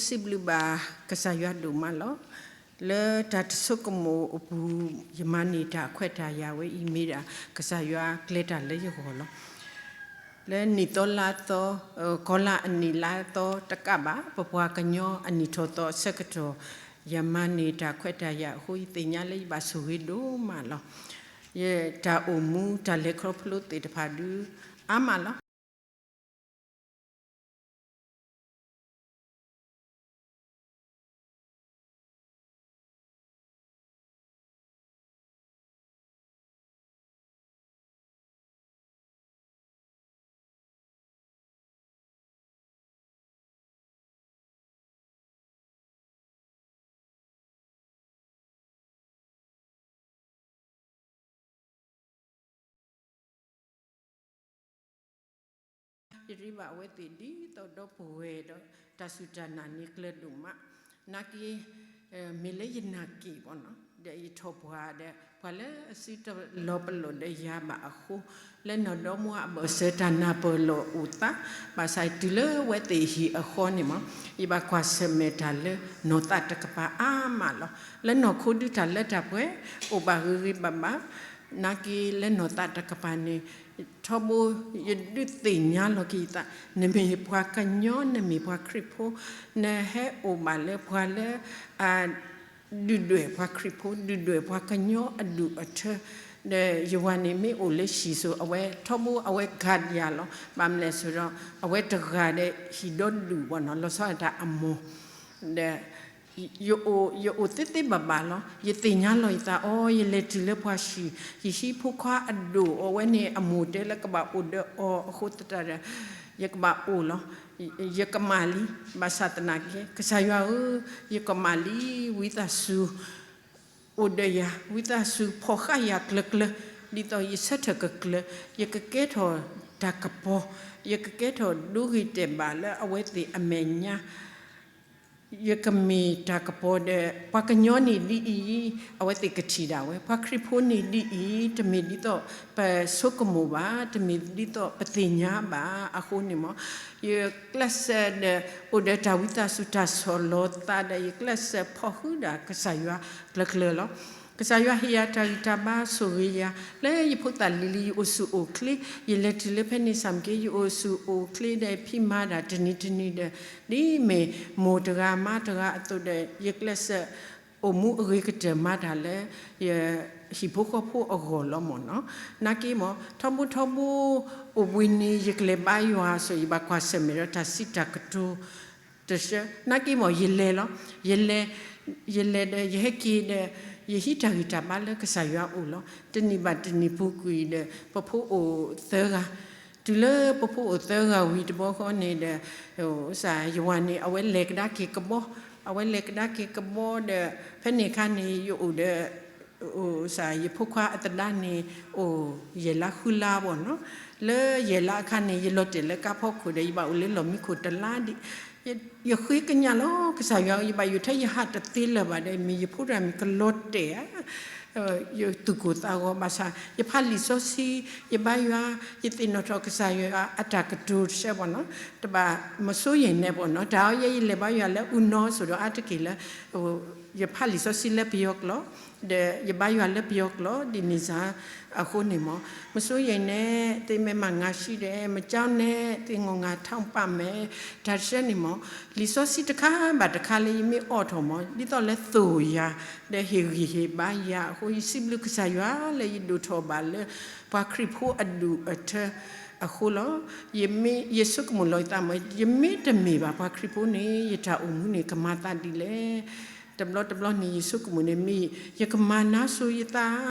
စံးဘျုးဘၣ်ကစၢ်ယွၤဒိၣ်မးလီၤ. လၢတၢ်တဆိကမိၣ်အပူၤ ယမၤန့ၢ်တၢ်ခွဲးတၢ်ယာ်ဝဲအံၤမ့ၢ်ဒၣ် ကစၢ်ယွၤကျဲၤတၢ်လၢယဂီၢ်လီၤ. လၢနံၣ်သီလါသီ, ကီၤလၤအနံၣ်လါသီတကးဘၣ် ပပှၤကညီအနံၣ်ထီၣ်သီအဆၢကတီၢ် ယမၤန့ၢ်တၢ်ခွဲးတၢ်ယာ်အဃိ ယသ့ၣ်ညါလၢယဘၣ်ဆိၣ်ဂ့ၤဒိၣ်မးလီၤ. ယတၢ်အိၣ်မူတၢ်လဲၤခီဖျိသ့ၣ်တဖၣ်ဒုး အါမးလီၤ. ယရ့ဘၣ်အဝဲသ့ၣ်ဒ်သိးဒီပုၢ်ဝဲၢ်ဒီး တၢ်စူၢ်တၢ်နာ်န့ၣ်ကျၢၤဒိၣ်မး, နာ်က့ မ့ၢ်လၢယနာ်က့ၤဘၣ်နီၤ, ဒီးယထီၣ်ပှၤဒီး ပှၤလၢအစုတလီၤပလိာ်ဒီးယၤဘၣ်အဃိ, လၢနီၢ်ဒီမါအဘၢၣ်စၢၤတၢ်နၢ်ပၢၢ်လိာ်အိၣ်သး, ဘၣ်ဆၣ်တုၤလၢအဝဲသ့ၣ်ဟံၣ်အဃီန့ၣ်မး, ယဘၣ်ကွၢ်ဆၢၣ်မဲာ်တၢ်လၢနီၢ်သးတကပၤအါမးလီၤ. လၢနီၢ်ခိဒုတၢ်လၢတၢ်ပှဲၤ အိၣ်ဘၣ်ဂ့ၤဂ့ၤဘၣ်ဘၣ်, နာ်က့လၢနီၢ်သးတကပၤန့ၣ် ထီဘိယဒုးသ့ၣ်ညါလီၤက့ၤယသး, နမ့ၢ်ပှၤကညီ နမ့ၢ်ပှၤခရံာ်ဖိ, နဟဲအိၣ်ဘၣ်လၢပှၤလၢ အ ဒုၣ်ဒွဲၣ်ပှၤခရံာ်ဖိ, ဒုၣ်ဒွဲၣ်ပှၤကညီအဒူၣ်အထၢ, ဒီးယဝၤန့ၣ်မ့ၢ်အိၣ်လၢဟံၣ်စိၤ အဝဲထီဘိအဝဲကၤဒယၤလီၤ. ဘၣ်မနုၤလဲၣ်ဆိုတော့ အဝဲတဂၤဒီးဟံၣ်ဒီဒူၣ်ဘၣ်နီၤ, လီၤဆီဒၣ်တၢ်အမိၢ်, ဒီး ယအိၣ်သ့သ့ဘၣ်ဘၣ်လီၤ. ယသ့ၣ်ညါလီၤယသးအီၤ, ယလဲၤတုၤလၢပှၤဟံၣ်, ယဟံးဖိခွါအဒိၣ်အီၤဝဲန့ၣ် အမိၢ်တဲလၢကဘၣ်အိၣ်ဒီးအီၤအဃိသတးဒီး ယကဘၣ်အိၣ်လီၤ. ယကမၣ်လံ, ဘၣ်ဆၣ်သနာ်က့ ကစၢ်ယွၤဧၢ, ယကမၣ်လံ, ဝံသးစူၤ အိၣ်ဒီးယၤ, ဝံသးစူၤဖီၣ်ဃာ်ယၤကျၢၤကျၢၤ, ဒ်သိးယဆၢထၢၣ်ကကျၢၤ, ယကကဲထီၣ်တၢ်ကပီၤ, ယကကဲထီၣ်ဒိဂ့ၤတဲာ်ဘၣ်လၢအဝဲသ့ၣ်အမဲာ်ညါ ယကမ့ၢ်တၢ်ကပီၤဒီး ပှၤကညီန့ၣ်ဒ်အံၤ, အဝဲသ့ၣ်ကထံၣ်ဒၣ်ဝဲ, ပှၤခရံာ်ဖိန့ၣ်ဒ်အံၤ, တမ့ၢ်ဒ်သိးပဆိကမိၣ်ဘၣ်, တမ့ၢ်ဒ်သိးပသ့ၣ်ညါဘၣ်အဃိန့ၣ်မး, ယကျဲးစၢးဒီး အိၣ်ဒီးတၢ်ဝံသးစူၤတၢ်ဆီၣ်လီၤသးဒီး ယကျဲးစၢးဖီၣ်ဃုာ်ဒၣ်ကစၢ်ယွၤကျၢၤကျၢၤလီၤ. ကစၢ်ယွၤဟ့ၣ်ယၤတၢ်ဂံၢ်တၢ်ဘါဆိၣ်ဂ့ၤယၤ, လၢယဖိသၣ်လံၤလံၤ ယအိၣ်ဆူၣ်အိၣ်ချ့, ယလဲၤတုၤလၢဖဲန့ၣ်ဆၣ်မ့ၢ်က့ ယအိၣ်ဆူၣ်အိၣ်ချ့ဒီး ဖံးမၤတၢ်တနံၤတနံၤဒီး ဒ်မ့ၢ်မိၢ်တဂၤမါတဂၤအသိးဒီး ယကျဲးစၢးအိၣ်မူအဂ့ၤကတၢၢ်မၤတၢ်လၢ ယဟံၣ်ဖိဃီဖိအဂီၢ်လီၤမ့ၢ်နီၤ. နာ်က့မး ထီဘိထီဘိ အိၣ်ဘှံးနံၤ ယကလဲၤဘါယွၤအသိး ယဘၣ်ကွၢ်ဆၢၣ်မဲာ်ဒီးတၢ်စံးတၢ်ကတိၤ တဆၢ, နာ်က့မး ယလဲၤလီၤ. ယလဲၤ, ယလဲၤဒီး ယဟဲက့ၤဒီး ယဟံးတၢ်ဂံၢ်တၢ်ဘါလၢကစၢ်ယွၤအအိၣ်လီၤ. တနံၤဘၣ်တနံၤပူၤကွံာ်ဒီး ပဖိအိၣ်သၢဂၤ, တုၤလၢပဖိအိၣ်သၢဂၤဝံၤတဘျီဃီန့ၣ်ဒီး ယဝၤန့ၣ် အဝဲလဲၤကဒါက့ၤကဘီ, အဝဲလဲၤကဒါက့ၤကဘီဒီး ဖဲန့ၣ်အခါန့ၣ် ယအိၣ်ဒီး ယဖိခွါအသဒါန့ၣ် အိၣ်ယဲၢ်လါဃုလါဘၣ်နီၤ. လၢယဲၢ်လါအခါန့ၣ် ယလီၤတဲာ်လၢကါဖီခိၣ်ဒီး ယဘၣ်အိၣ်လၢလီၢ်မံခိၣ်တလါဒံး, ယဃ့ကညးလီၤ ကစၢ်ယွၤဧၢ, ယဘၣ်ယိၣ်ထဲယဟးတသ့လၢၤဘၣ်ဒီး မ့ၢ်ယဖိတဂၤမ့ၢ်ကလီၤတဲာ်ဧါ, ယသူၣ်ကိၢ်သးဂီၤဘၣ်ဆၣ် ယဖးလံာ်စီဆှံ, ယဘါယွၤ, ယသ့ၣ်နီၣ်ထီၣ်ကစၢ်ယွၤအတၢ်ကတိၤတဆၢဘၣ်နီၤ, တဘၣ်မဆိယဲၢ်နဲဘၣ်နီၤ, တၢ်အီယဲယလဲၤဘါယွၤလၢအူနီၤစိၤဒီးအါတက့ၢ်လၢ ယဖးလံာ်စီဆှံလၢပယီၤကျိာ်, ဒီးယဘါယွၤလၢပယီၤကျိာ် ဒ်န့ၣ်စ့ၢ်အဃိန့ၣ်မး, မဆိယဲၢ်နဲ, သ့မဲမၤငါရှံဒီး မကြောက်နဲ့, သ့ၣ်ငိုငါထောက်ပံ့မယ်, တၢ်တဆၢန့ၣ်မး, လံာ်စီဆှံတခါဘၣ်တခါလၢယမ့ၢ်အိးထီၣ်မး ဒ်သိးလၢသိၣ်ယၤ, ဒီးဟ့ၣ်ဂံၢ်ဟ့ၣ်ဘါယၤအဃိ ယစံးဘျုးကစၢ်ယွၤလၢယဒိၣ်ထီၣ်ဘၣ်လၢ ပှၤခရံာ်ဖိအဒူၣ်အထၢအဃိလီၤ. ယမ့ၢ်, ယဆိကမိၣ်လီၤယသးမး, ယမ့ၢ်တမ့ၢ်ဘၣ်ပှၤခရံာ်ဖိန့ၣ် ယတၢ်အိၣ်မူန့ၣ် ကမၤသးဒ်လဲၣ်. တဘျီတဘျီန့ၣ် ယဆိကမိၣ်န့ၣ် မ့ၢ်ယကမၤနါစိၤယသး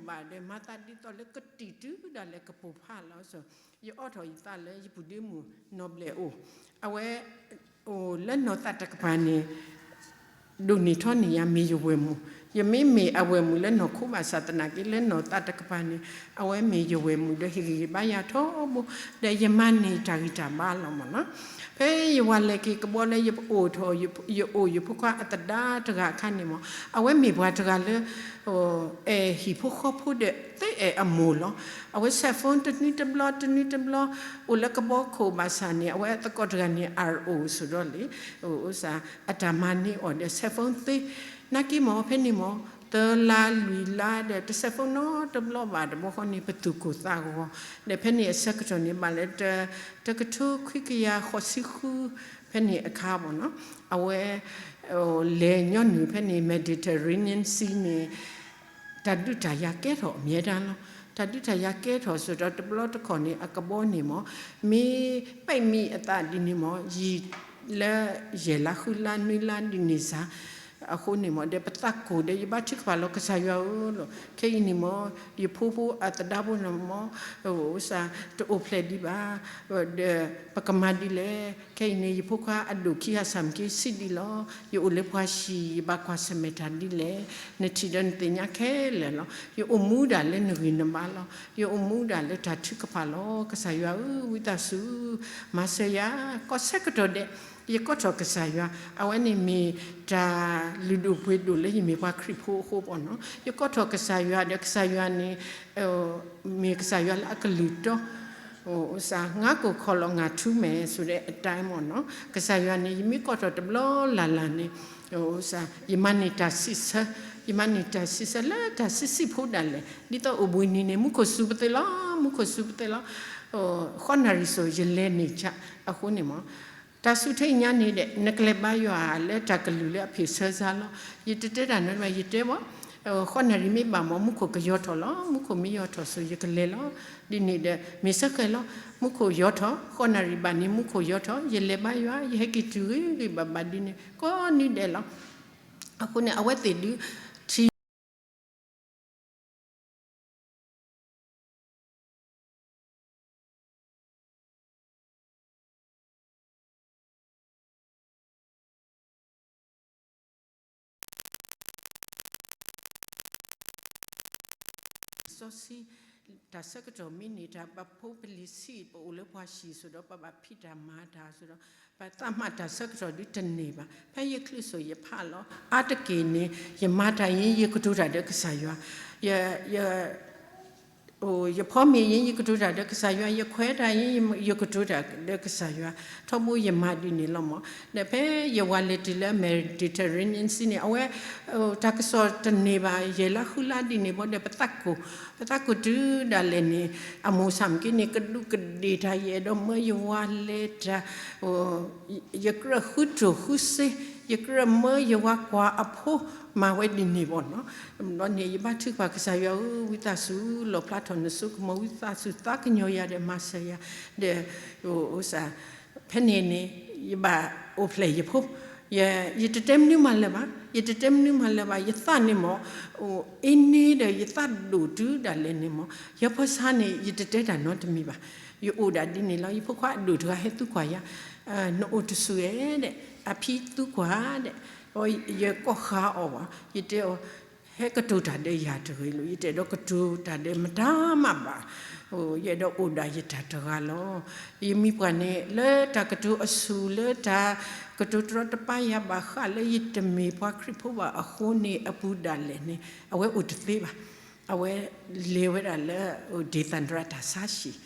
ဘၣ်ဒီးမၤသးဒ်သိးလၢကတံၢ်တုၤဒၣ်လဲာ်ကပိာ်ဖးလီၤ. ယအိးထီၣ်ယသးလၢယပုၢ်ဒ့မုၣ်နီၢ်ဘျဲၣ်အိၣ်, အဝဲ အိၣ်လၢနီၢ်သးတကပၤန့ၣ် ဒိၣ်န့ၢ်ထီန့ၢ်ယၤ မ့ၢ်ယဝဲၢ်မုၣ်, ယမ့မ့ၢ်အဝဲၢ်မုၣ်လၢနီၢ်ခိဘၣ်ဆၣ်သနာ်က့ လၢနီၢ်သးတကပၤန့ၣ် အဝဲမ့ၢ်ယဝဲၢ်မုၣ်ဒီးဟ့ၣ်ဂံၢ်ဟ့ၣ်ဘါယၤထီဘိ ဒီးယမၤန့ၢ်တၢ်ဂံၢ်တၢ်ဘါလီၤမ့ၢ်နီၤ. ဖဲယဝၤလဲၤက့ၤကဘီလၢယအိၣ်ထီၣ် ယအိၣ်ယဖိခွါအသဒါတဂၤအခါန့ၣ်မ့ၢ် အဝဲမ့ၢ်ပှၤတဂၤလၢ အဲၣ်ဟံၣ်ဖိဃီဖိဒီးသ့အဲၣ်အမိၢ်လီၤ. အဝဲ cell phone တနွံတဘျီ တနွံတဘျီ အိၣ်လၢကဘီခိၣ်ဘၣ်ဆၣ်န့ၣ် အဝဲအသကိးတဂၤန့ၣ် အအိၣ်ဆိးဒီးလံ အတၢ်မၤန့ၢ်အီၤဒီး cell phone သ့ နာ်က့မ့ၢ် ဖဲန့ၣ်မ့ၢ် သၢလါလွံၢ်လါဒီး တ cell phone နီတဘျီဘၣ်တဘျီဃီန့ၣ် ပသူၣ်ကိၢ်သးဂီၤ ဒီးဖဲန့ၣ်အဆၢကတီၢ်န့ၣ် ဘၣ်လၢ တကထိခွံကယၤဃိးဆံဃု ဖဲန့ၣ်အခါမ့ၢ်နီၤ အဝဲ လဲၤညီနုၢ်ဖဲန့ၣ် Mediterranean Sea န့ၣ် တၢ်ဒုးတၢ်ယၤကဲထီၣ်အမြဲတမ်းလီၤ. တၢ်ဒုးတၢ်ယၤကဲထီၣ်စ့ၢ်ကီး တဘျီတခီၣ်န့ၣ် အကဘီန့ၣ်မ့ၢ် မ့ၢ်ပဲမံအသးဒ်န့ၣ်မ့ၢ် ယံာ်လၢယဲၢ်လါဃုလါနွံလါဒ်န့ၣ်စ့ၢ် အဃိန့ၣ်မ့ၢ် ဒီးပသးကိၢ်ဒီး ယဘါထုကဖၣ်လီၤ ကစၢ်ယွၤဧၢလီၤ. ခဲအံၤန့ၣ်မ့ၢ် ယဖိဖိအသဒါဖိန့ၣ်မ့ၢ် တအိၣ်ဖျဲၣ်ဒံးဘၣ် ဒီးပကမၤဒ်လဲၣ်. ခဲအံၤန့ၣ် ယဖိခွါအဒိၣ်ခံဂၤဆၣ်မ့ၢ်က့ ဆံးဒံးလီၤ. ယအိၣ်လၢပှၤဟံၣ် ယဘၣ်ကွၢ်ဆၢၣ်မဲာ်တၢ်ဒ်လဲၣ်. နထံၣ်ဒီးနသ့ၣ်ညါခဲလၢာ်လီၤ. ယအိၣ်မူဒၣ်လၢနဂံၢ်နဘါလီၤ. ယအိၣ်မူဒၣ်လၢတၢ်ထုကဖၣ်လီၤ. ကစၢ်ယွၤဧၢ ဝံသးစူၤ မၤစၢၤယၤ ကီၢ်ဆၢကတီၢ်ဒဲး ယကိးထီၣ်ကစၢ်ယွၤ အဝဲန့ၣ်မ့ၢ်တၢ်လုၢ်ဒိၣ်ပှ့ၤဒိၣ်လၢယမ့ၢ်ပှၤခရံာ်ဖိအဃိမ့ၢ်နီၤ. ယကိးထီၣ်ကစၢ်ယွၤဒီး ကစၢ်ယွၤန့ၣ် မ့ၢ်ကစၢ်ယွၤလၢအကလုၢ်တီ ငါးကိုယ်ခီလီၤငါးထူးမယ်ဆိုတဲ့အတိုင်းမ့ၢ်နီၤ. ကစၢ်ယွၤန့ၣ် ယမ့ၢ်ကိးထီၣ်တဘျီလၢ်လၢ်န့ၣ် ယမၤန့ၢ်တၢ်စံးဆၢ, ယမၤန့ၢ်တၢ်စံးဆၢလၢတၢ်ဆံးဆံးဖိဒၣ်လဲာ် ဒ်သိးအိၣ်ဘှံးနံၤန့ၣ် မူခိၣ်စူၤပသ့လီၤ, မူခိၣ်စူၤပသ့လီၤ. ဃိးနၣ်ရံၣ်စိၤ ယလဲၤန့ၢ်ဆၣ်အဃိန့ၣ်မ့ၢ် တၢ်ဆူးထဲအံၤညါန့ၣ်ဒီး နကလဲၤဘါယွၤလၢတၢ်ကလုၢ်လၢအဖ့ၣ်ဆၢစါလီၤ. ယတတဲတၢ်နီတမံၤ ယတဲဘၣ် ဃိးနၣ်ရံၣ်မ့ၢ်ဘၣ်မ့ၢ် မူခိၣ်ကယီၤထီၣ်လီၤ. မူခိၣ်မ့ၢ်ယီၤထီၣ်စိၤ ယကလဲၤလီၤ. ဒ်န့ၣ်ဒီး မ့ၢ်ဆၢဃဲၤလီၤ. မူခိၣ်ယီၤထီၣ် ဃိးနၣ်ရံၣ်ဘၣ်န့ၣ် မူခိၣ်ယီၤထီၣ် ယလဲၤဘါယွၤ ယဟဲက့ၤတုၤဂ့ၤဂ့ၤဘၣ်ဘၣ်ဒ်န့ၣ် ကိးနံၤဒဲးလီၤ. အဃိန့ၣ် အဝဲသ့ၣ်ဒုးထံၣ် စီဆှံ တၢ်ဆၢကတီၢ်မ့ၢ်န့ၢ်တၢ် ပဖိပလံၤဆံး ပအိၣ်လၢပှၤဟံၣ်အသိးဒီး ပဘၣ်ဖံးတၢ်မၤတၢ်အသိးဒီး ပသးမၤတၢ်ဆၢကတီၢ်ဒုးတန့ၢ်ဘၣ်. ဖဲယချုးစိၤယဖးလီၤ အါတက့ၢ်န့ၣ် ယမၤတၢ်ယ့ၣ် ယကတိၤတၢ်ဒီးကစၢ်ယွၤ, ယ ယဖီမ့ၢ်ယ့ၣ် ယကတိၤတၢ်ဒီးကစၢ်ယွၤ, ယခွဲးတၢ်ယ့ၣ် ယကတိၤတၢ်ဒီးကစၢ်ယွၤ, ထီဘိယမၤဒ်န့ၣ်လီၤမ့ၢ်. ဒီးဖဲယဝၤလဲၤတုၤလၢ Mediterranean Sea န့ၣ် အဝဲ တၢ်ကစီၣ်တန့ၢ်ဘၣ် ယဲၢ်လါဃုလါဒ်န့ၣ်ဘၣ်ဒီး ပသးကိၢ်, ပသးကိၢ်တုၤဒၣ်လဲာ်န့ၣ် အမိၢ်ဆၣ်မ့ၢ်က့န့ၣ် ကဒူးကဒ့ၣ်တၢ် ယအဲၣ်ဒိးမၢယဝၤလဲၤတၢ် ယကြၢးဃုတိၢ်ဃုစ့, ယကြၢးမၢယဝၤကွၢ်အဖိ မၤဝဲဒ်န့ၣ်ဘၣ်နီၤ. ဘျီန့ၣ် ယဘါထုကဖၣ်ကစၢ်ယွၤဧၢ, ဝံသးစူၤ လီၢ်ဖျါထီၣ်နစိကမီၤ, ဝံသးစူၤ သးကညီၤယၤဒီးမၤစၢၤယၤ, ဒီး ဖဲန့ၣ်န့ၣ် ယဘၣ်အိၣ်ဖျဲၣ်ယဖိ, ယတတဲမနုၤမးလၢၤဘၣ်, ယတတဲမနုၤမးလၢၤဘၣ်, ယသးန့ၣ်မ့ၢ် အ့န့ဒီးယသးဒိၣ်တုၤဒၣ်လဲာ်န့ၣ်မ့ၢ် ယီၤပၢဆါန့ၣ် ယတတဲတၢ်နီတမံၤဘၣ်. ယအိၣ်ဒၣ်ဒ်န့ၣ်လီၤ. ယဖိခွါအဒိၣ်တဂၤဟဲသံကွၢ်ယၤ, နအိၣ်တဆူၣ်ဧဲဒီး အဖံသံကွၢ်ဒီး, ယကိးဃာ်အီၤဘၣ်, ယတဲအီၤ ဟဲကတိၤတၢ်ဒီးယၤတဂ့ၤလီၤ. ယတအဲၣ်ဒိးကတိၤတၢ်ဒီးမတၤမးဘၣ်. ယအဲၣ်ဒိးအိၣ်ဒၣ်ယတၢ်တဂၤလီၤ. ယမံၤပှၢ်န့ၣ် လၢတၢ်ကတိၤအဆူၣ် လၢတၢ်ကတိၤတရီတပါယၤဘၣ်ဃးလၢယတမ့ၢ်ပှၤခရံာ်ဖိဘၣ်အဃိန့ၣ် အပူၤဒၣ်လဲာ်န့ၣ် အဝဲအိၣ်တသ့ဘၣ်. အဝဲလဲၤဝဲဒၣ်လၢ ဒေသန္တရတၢ်ဆါဟံၣ်,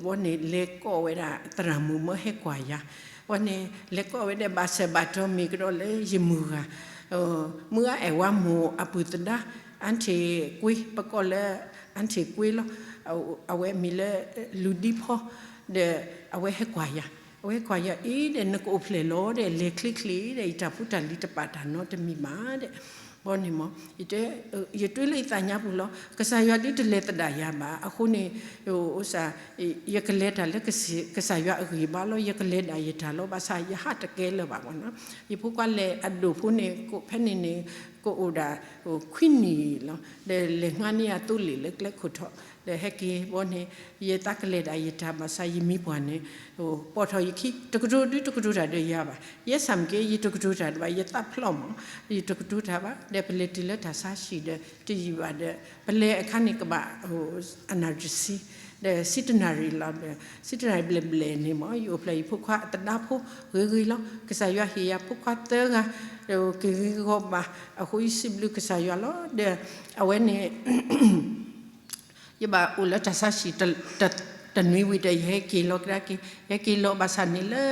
ဝဲန့ၣ်လဲၤကိးဝဲဒၣ်သရၣ်မုၣ်မၢဟဲကွၢ်ယၤ, ဝဲန့ၣ်လဲၤကိးဝဲဒၣ်ဘၣ်ဆၢဘၣ်တီၢ်မ့ၢ်ကဒီးလၢယမုၢ်ဂၤ, မုၢ်ဂၤအဲၣ်ဝဲမိၢ်အပုၢ်သဒါ အါထံၣ်ကွ့, ပကိးလၢ အါထံၣ်ကွ့လီၤ. အဝဲမံၤလၢ လူၤဒံဖီ, ဒီးအဝဲဟဲကွၢ်ယၤ, အဝဲဟဲကွၢ်ယၤအံၤဒီး နကအိၣ်ဖျဲၣ်လီၤဒီး လဲၤချ့ချ့ဒီး ယတၢ်ဖိတၢ်လံၤတပာ်တၢ်နီတမံၤဘၣ်ဒီး ဘီန့ၣ်မ့ၢ် ယတဲ, ယတွံလၢယသးညါပူၤလီၤ. ကစၢ်ယွၤဒုးတလဲၤသဒၣ်ယၤဘၣ်. အဃိန့ၣ် ယကလဲၤတၢ်လၢကစၢ်ယွၤအဂံၢ်ဘါလီၤ. ယကလဲၤဒၣ်ယတၢ်လီၤ. ဘၣ်ဆၣ်ယဟးတကဲလၢၤဘၣ်မ့ၢ်နီၤ. ယဖိခွါလဲၤအဒိၣ်ဖိန့ၣ် ဖဲန့ၣ်န့ၣ် ကအိၣ်ဒၣ် ခွံနံၣ်လီၤ. ဒီးလဲၤငါန့ၢ်အသိလ့ၣ်လၢကျဲခိၣ်ထီၣ် ဒီးဟဲက့ၤဘီန့ၣ် ယသးကလဲၤဒၣ်ယတၢ်ဘၣ်ဆၣ်ယမံၤပှၢ်န့ၣ် ပိာ်ထီၣ်ယခံ တကတိၤဒုတကတိၤတၢ်ဒီးယၤဘၣ်. ယဲစၢ်မ့ၢ်က့ ယတကတိၤတၢ်တဘၣ် ယသးဖျိးမး ယတကတိၤတၢ်ဘၣ် ဒီးပလဲၤတုၤလၢတၢ်ဆါဟံၣ်ဒီး တယံာ်ဘၣ်ဒီး ပလဲၤအခါန့ၣ်ကဘၣ် အနၣ်ရံၣ်ဆံ ဒီးဆံတနၣ်ရံၣ်လီၤဒီး ဆံတနၣ်ရံၣ်ဘျဲၣ်ဘျဲၣ်န့ၣ်မး ယအိၣ်ဖျဲၣ်ယဖိခွါအသဒါဖိဂ့ၤဂ့ၤလီၤ. ကစၢ်ယွၤဟ့ၣ်ယၤဖိခွါသၢဂၤ ဒီးက့ၤဂ့ၤဂ့ၤဂီၢ်ဘၣ် အဃိယစံးဘျုးကစၢ်ယွၤလီၤ. ဒီးအဝဲန့ၣ် ယဘၣ်အိၣ်လၢတၢ်ဆါဟံၣ် တနွံဝံၤဒီး ယဟဲက့ၤလီၤကဒါက့ၤ ယဟဲက့ၤလီၤဘၣ်ဆၣ်န့ၣ်လၢ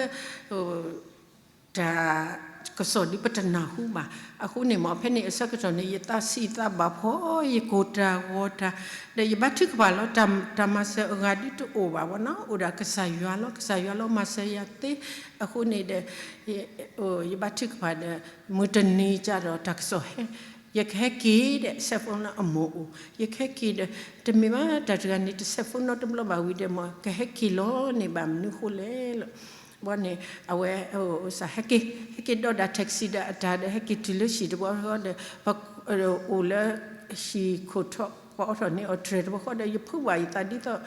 တၢ်ကစီၣ်ဒ်ပတနၢ်ဟူဘၣ်. အဃိန့ၣ်မ့ၢ်ဖဲန့ၣ်အဆၢကတီၢ်န့ၣ် ယသးဆံးသးဘၣ်ဖီ ယကိၢ်တၢ်ဂီၤတၢ် ဒီးယဘါထုကဖၣ်လီၤ. တၢ်မၤစၢၤအဂၤဒ်တအိၣ်ဘၣ်ဘီနီၤ အိၣ်ဒၣ်ကစၢ်ယွၤလီၤ. ကစၢ်ယွၤလီၤမၤစၢၤယၤသ့. အဃိန့ၣ်ဒီး ယဘါထုကဖၣ်ဒီး မုၢ်တနံၤကဒီးတၢ်ကစီၣ်ဟဲ ယကဟဲက့ၤဒီး cell phone လၢအမိၢ်အိၣ် ယကဟဲက့ၤဒီး တမ့ၢ်ဘၣ် တၢ်တဂၤန့ၣ် တ cell phone နီတဘျီဘၣ်ဝံၤဒီး မ့ၢ်ကဟဲက့ၤလီၤန့ၣ်ဘၣ်မနုၤဃိလဲၣ်လီၤ. ဘီန့ၣ် အဝဲ စၢ်ဟဲက့ၤ ဟဲက့ၤဒီးဒၣ် taxi ဒီးအတၢ်ဒီး ဟဲက့ၤတုၤလၢဟံၣ်တဘျီဃီဒီး ပအိၣ်လၢဟံၣ်ခိၣ်ထီၣ် ပှၤအိးထီၣ်န့ၢ်အီၣ်တြဲၤတဘျီဃီဒီး ယဖုးဘၣ်ယသးဒ်သိး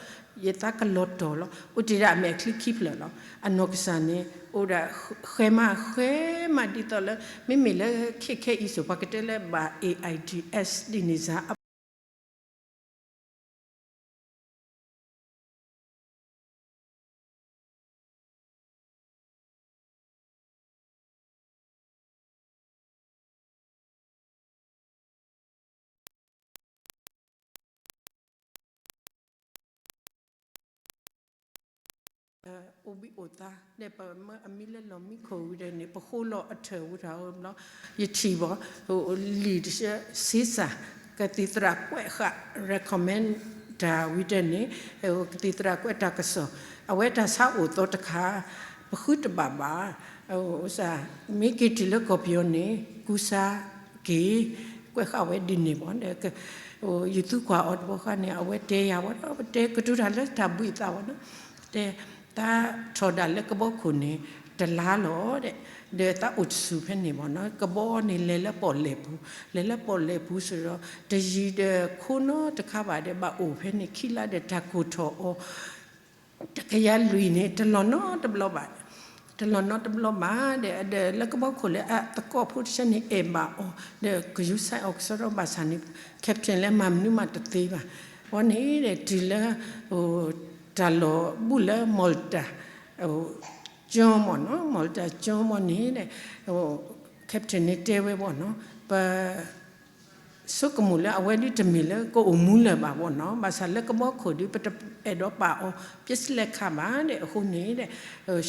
ယသးကလီၤတီၤလီၤ. အိၣ်တ့ၢ်ဒၣ်အမဲာ်ချံခံဖျၢၣ်လီၤ. အနီၢ်ကစၢ်န့ၣ် အိၣ်ဒၣ်ဃဲမးဃဲမးဒ်သိးလၢ မ့မ့ၢ်လၢခဲခဲအံၤစိၤ ပှၤကတဲလၢဘၣ် AIDS ဒ်န့ၣ်စ့ၢ် အိၣ်ဘှံးအိၣ်သါ ဒီးပမၢအမံၤလၢလီၢ်မံခိၣ်ဝံၤဒီးန့ၣ် ပဃိလီၤအထၢၣ်ဝံၤတၢ်ဘျီ ယထံၣ်ဘၣ် လံာ်တဆၢ စ့စၢ် ကသံၣ်သရၣ်ကွဲးဃာ် recommend တၢ်ဝံၤဒီးန့ၣ် ကသံၣ်သရၣ်ကွဲးတၢ်ကစီၣ် အဝဲတၢ်ဆါအိၣ်သီတခါ ပဃုတဘၣ်ဘၣ် မ့ၢ်က့ၤတုၤလၢကီၢ်ပယီၤန့ၣ် ကူစါက့ၤ ကွဲးဃာ်ဝဲဒ်န့ၣ်ဘၣ်ဒီး ယသူကွၢ်အီၤတဘျီဃီန့ၣ် အဝဲတဲယၤဝဲဒီး ပတဲကတိၤတၢ်လၢတၢ်ဘှံးအသးဝဲနီၤ တဲ သးထီၣ်ဒၣ်လၢကဘီခိၣ်န့ၣ် တလါလီၤဒီး ဒီးသးအိၣ်တဆူၣ်ဖဲန့ၣ်ဘၣ်နီၤ ကဘီန့ၣ်လဲၤလၢပီၣ်လဲၣ်ပူၤ လဲၤလၢပီၣ်လဲၣ်ပူၤစ့ၢ်ဒီး တယံၤဒီးခိနီတခါဘၣ်ဒီး ဘၣ်အိၣ်ဖဲန့ၣ်ခံလါဒီးတၢ်ကိၢ်ထီၣ်အီၤ တကယၤလွံၢ်န့ၣ် တလီၢ်နီတဘျီဘၣ် တလီၢ်နီတဘျီဘၣ်ဒီး ဒီးလၢကဘီခိၣ်လၢအသကိးဖိတဆၢန့ၣ် အဲၣ်ဘၣ်အီၤ ဒီးကယူၤစဲအီၤကစီဒီဘၣ်ဆၣ်န့ၣ် captain လၢမၤမနုၤမးတသ့ဘၣ် ဘီန့ၣ်ဒီးတုၤလၢ တၢ်လီၢ်ဘူးလၢ Malta ကၠိမ့ၢ်နီၤ Malta ကၠိမ့ၢ်န့ၣ်ဒီး captain န့ၣ်တဲဝဲဘၣ်နီၤ ပ ဆိကမိၣ်လၢအဝဲဒ်တမ့ၢ်လၢကအိၣ်မူလၢၤဘၣ်ဘၣ်နီၤ ဘၣ်ဆၣ်လၢကဘီခိၣ်ဒီး ပတအဲၣ်ဒိးပာ်အီၤ ပျဲစလဲခါဘၣ်ဒီး အဃိန့ၣ်ဒီး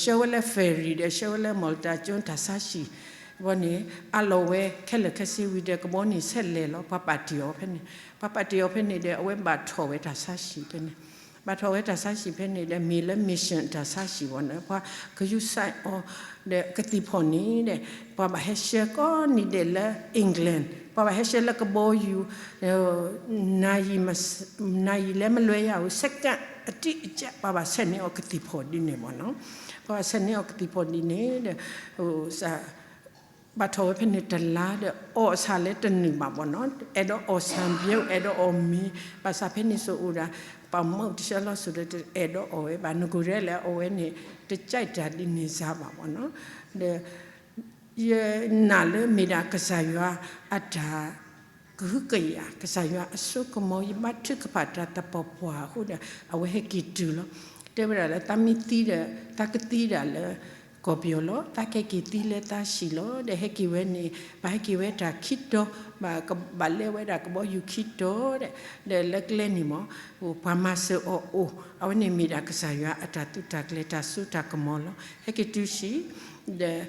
ဆှၢဝဲလၢ ferry ဒီး ဆှၢဝဲလၢ Malta ကၠိတၢ်ဆါဟံၣ် ဘီန့ၣ် အးလီၤဝဲခဲလၢာ်ခဲဆ့ဝံၤဒီး ကဘီန့ၣ်ဆဲးလဲၤလီၤ ပှၤပာ်တ့ၢ်အီၤဖဲန့ၣ် ပှၤပာ်တ့ၢ်အီၤဖဲန့ၣ်ဒီး အဝဲဘၣ်ထီၣ်ဝဲတၢ်ဆါဟံၣ်ဖဲန့ၣ် ဘၣ်ထီၣ်ဝဲတၢ်ဆါဟံၣ်ဖဲန့ၣ်ဒီး မ့ၢ်လၢ mission တၢ်ဆါဟံၣ်ဘၣ်န့ၣ် ပှၤကယူၤစဲအီၤ ဒီးကသံၣ်ဖီၣ်န့ၣ်ဒီး ပှၤဘၣ်ဟဲဆှၢကိးနံၤဒဲးလၢ England ပှၤဘၣ်ဟဲဆှၢလၢကဘီယူၤ နၤယံၤ နၤယံၤလၢမလွဲယၤဧိၤ second အတံၢ်အကၢ် ပှၤဘၣ်ဆဲးန့ၢ်အီၤကသံၣ်ဖီၣ်ဒ်န့ၣ်ဘၣ်နီၤ ပှၤဘၣ်ဆဲးန့ၢ်အီၤကသံၣ်ဖီၣ်ဒ်န့ၣ်ဒီး ဘၣ်ထီၣ်ဝဲဖဲန့ၣ်တလါဒီး အီၣ်ဆၣ်လၢတနုာ်ဘၣ်ဘၣ်နီၤ အဲၣ်ဒိးအီၣ်ဆၣ်ဘျဲ အဲၣ်ဒိးအီၣ်မ့ၤ ဘၣ်ဆၣ်ဖဲန့ၣ်စိၤအိၣ်ဒၣ် ပှၤမၢတဆှၢလီၤစိၤဒီး တအဲၣ်ဒိးအီၣ်ဝဲဘၣ် နကိၤရဲလၢအဝဲန့ၣ် တကဲးတၢ်ဒ်န့ၣ်စ့ၢ်ဘၣ်ဘၣ်နီၤ ဒီး ယနာ်လၢမ့ၢ်ဒၣ်ကစၢ်ယွၤအတၢ်ကဟုကယာ် ကစၢ်ယွၤအစိကမီၤ ယဘါထုကဖၣ်တၢ်သပှၢ်ပှၢ်အဃိဒီး အဝဲဟဲက့ၤတုၤလီၤ. တဲဝဲဒၣ်လၢ သးမ့ၢ်သံဒီး သးကသံဒၣ်လၢကီၢ်ပယီၤလီၤ. သးကဟဲက့ၤသံလၢသးဟံၣ်လီၤ. ဒီးဟဲက့ၤဝဲန့ၣ် ဘၣ်ဟဲက့ၤဝဲတၢ်ခံတီၤ, ဘၣ်ကဘၣ်လဲဝဲဒၣ်ကဘီယူၤခံတီၤဒီး ဒီးလၢကျဲန့ၣ်မ့ၢ် ပှၤမၤစၢၤအီၤအိၣ်, အဝဲန့ၣ်မ့ၢ်ဒၣ်ကစၢ်ယွၤအတၢ်သုးတၢ်ကျဲၤတၢ်စိတၢ်ကမီၤလီၤ. ဟဲက့ၤတုၤဆံး, ဒီး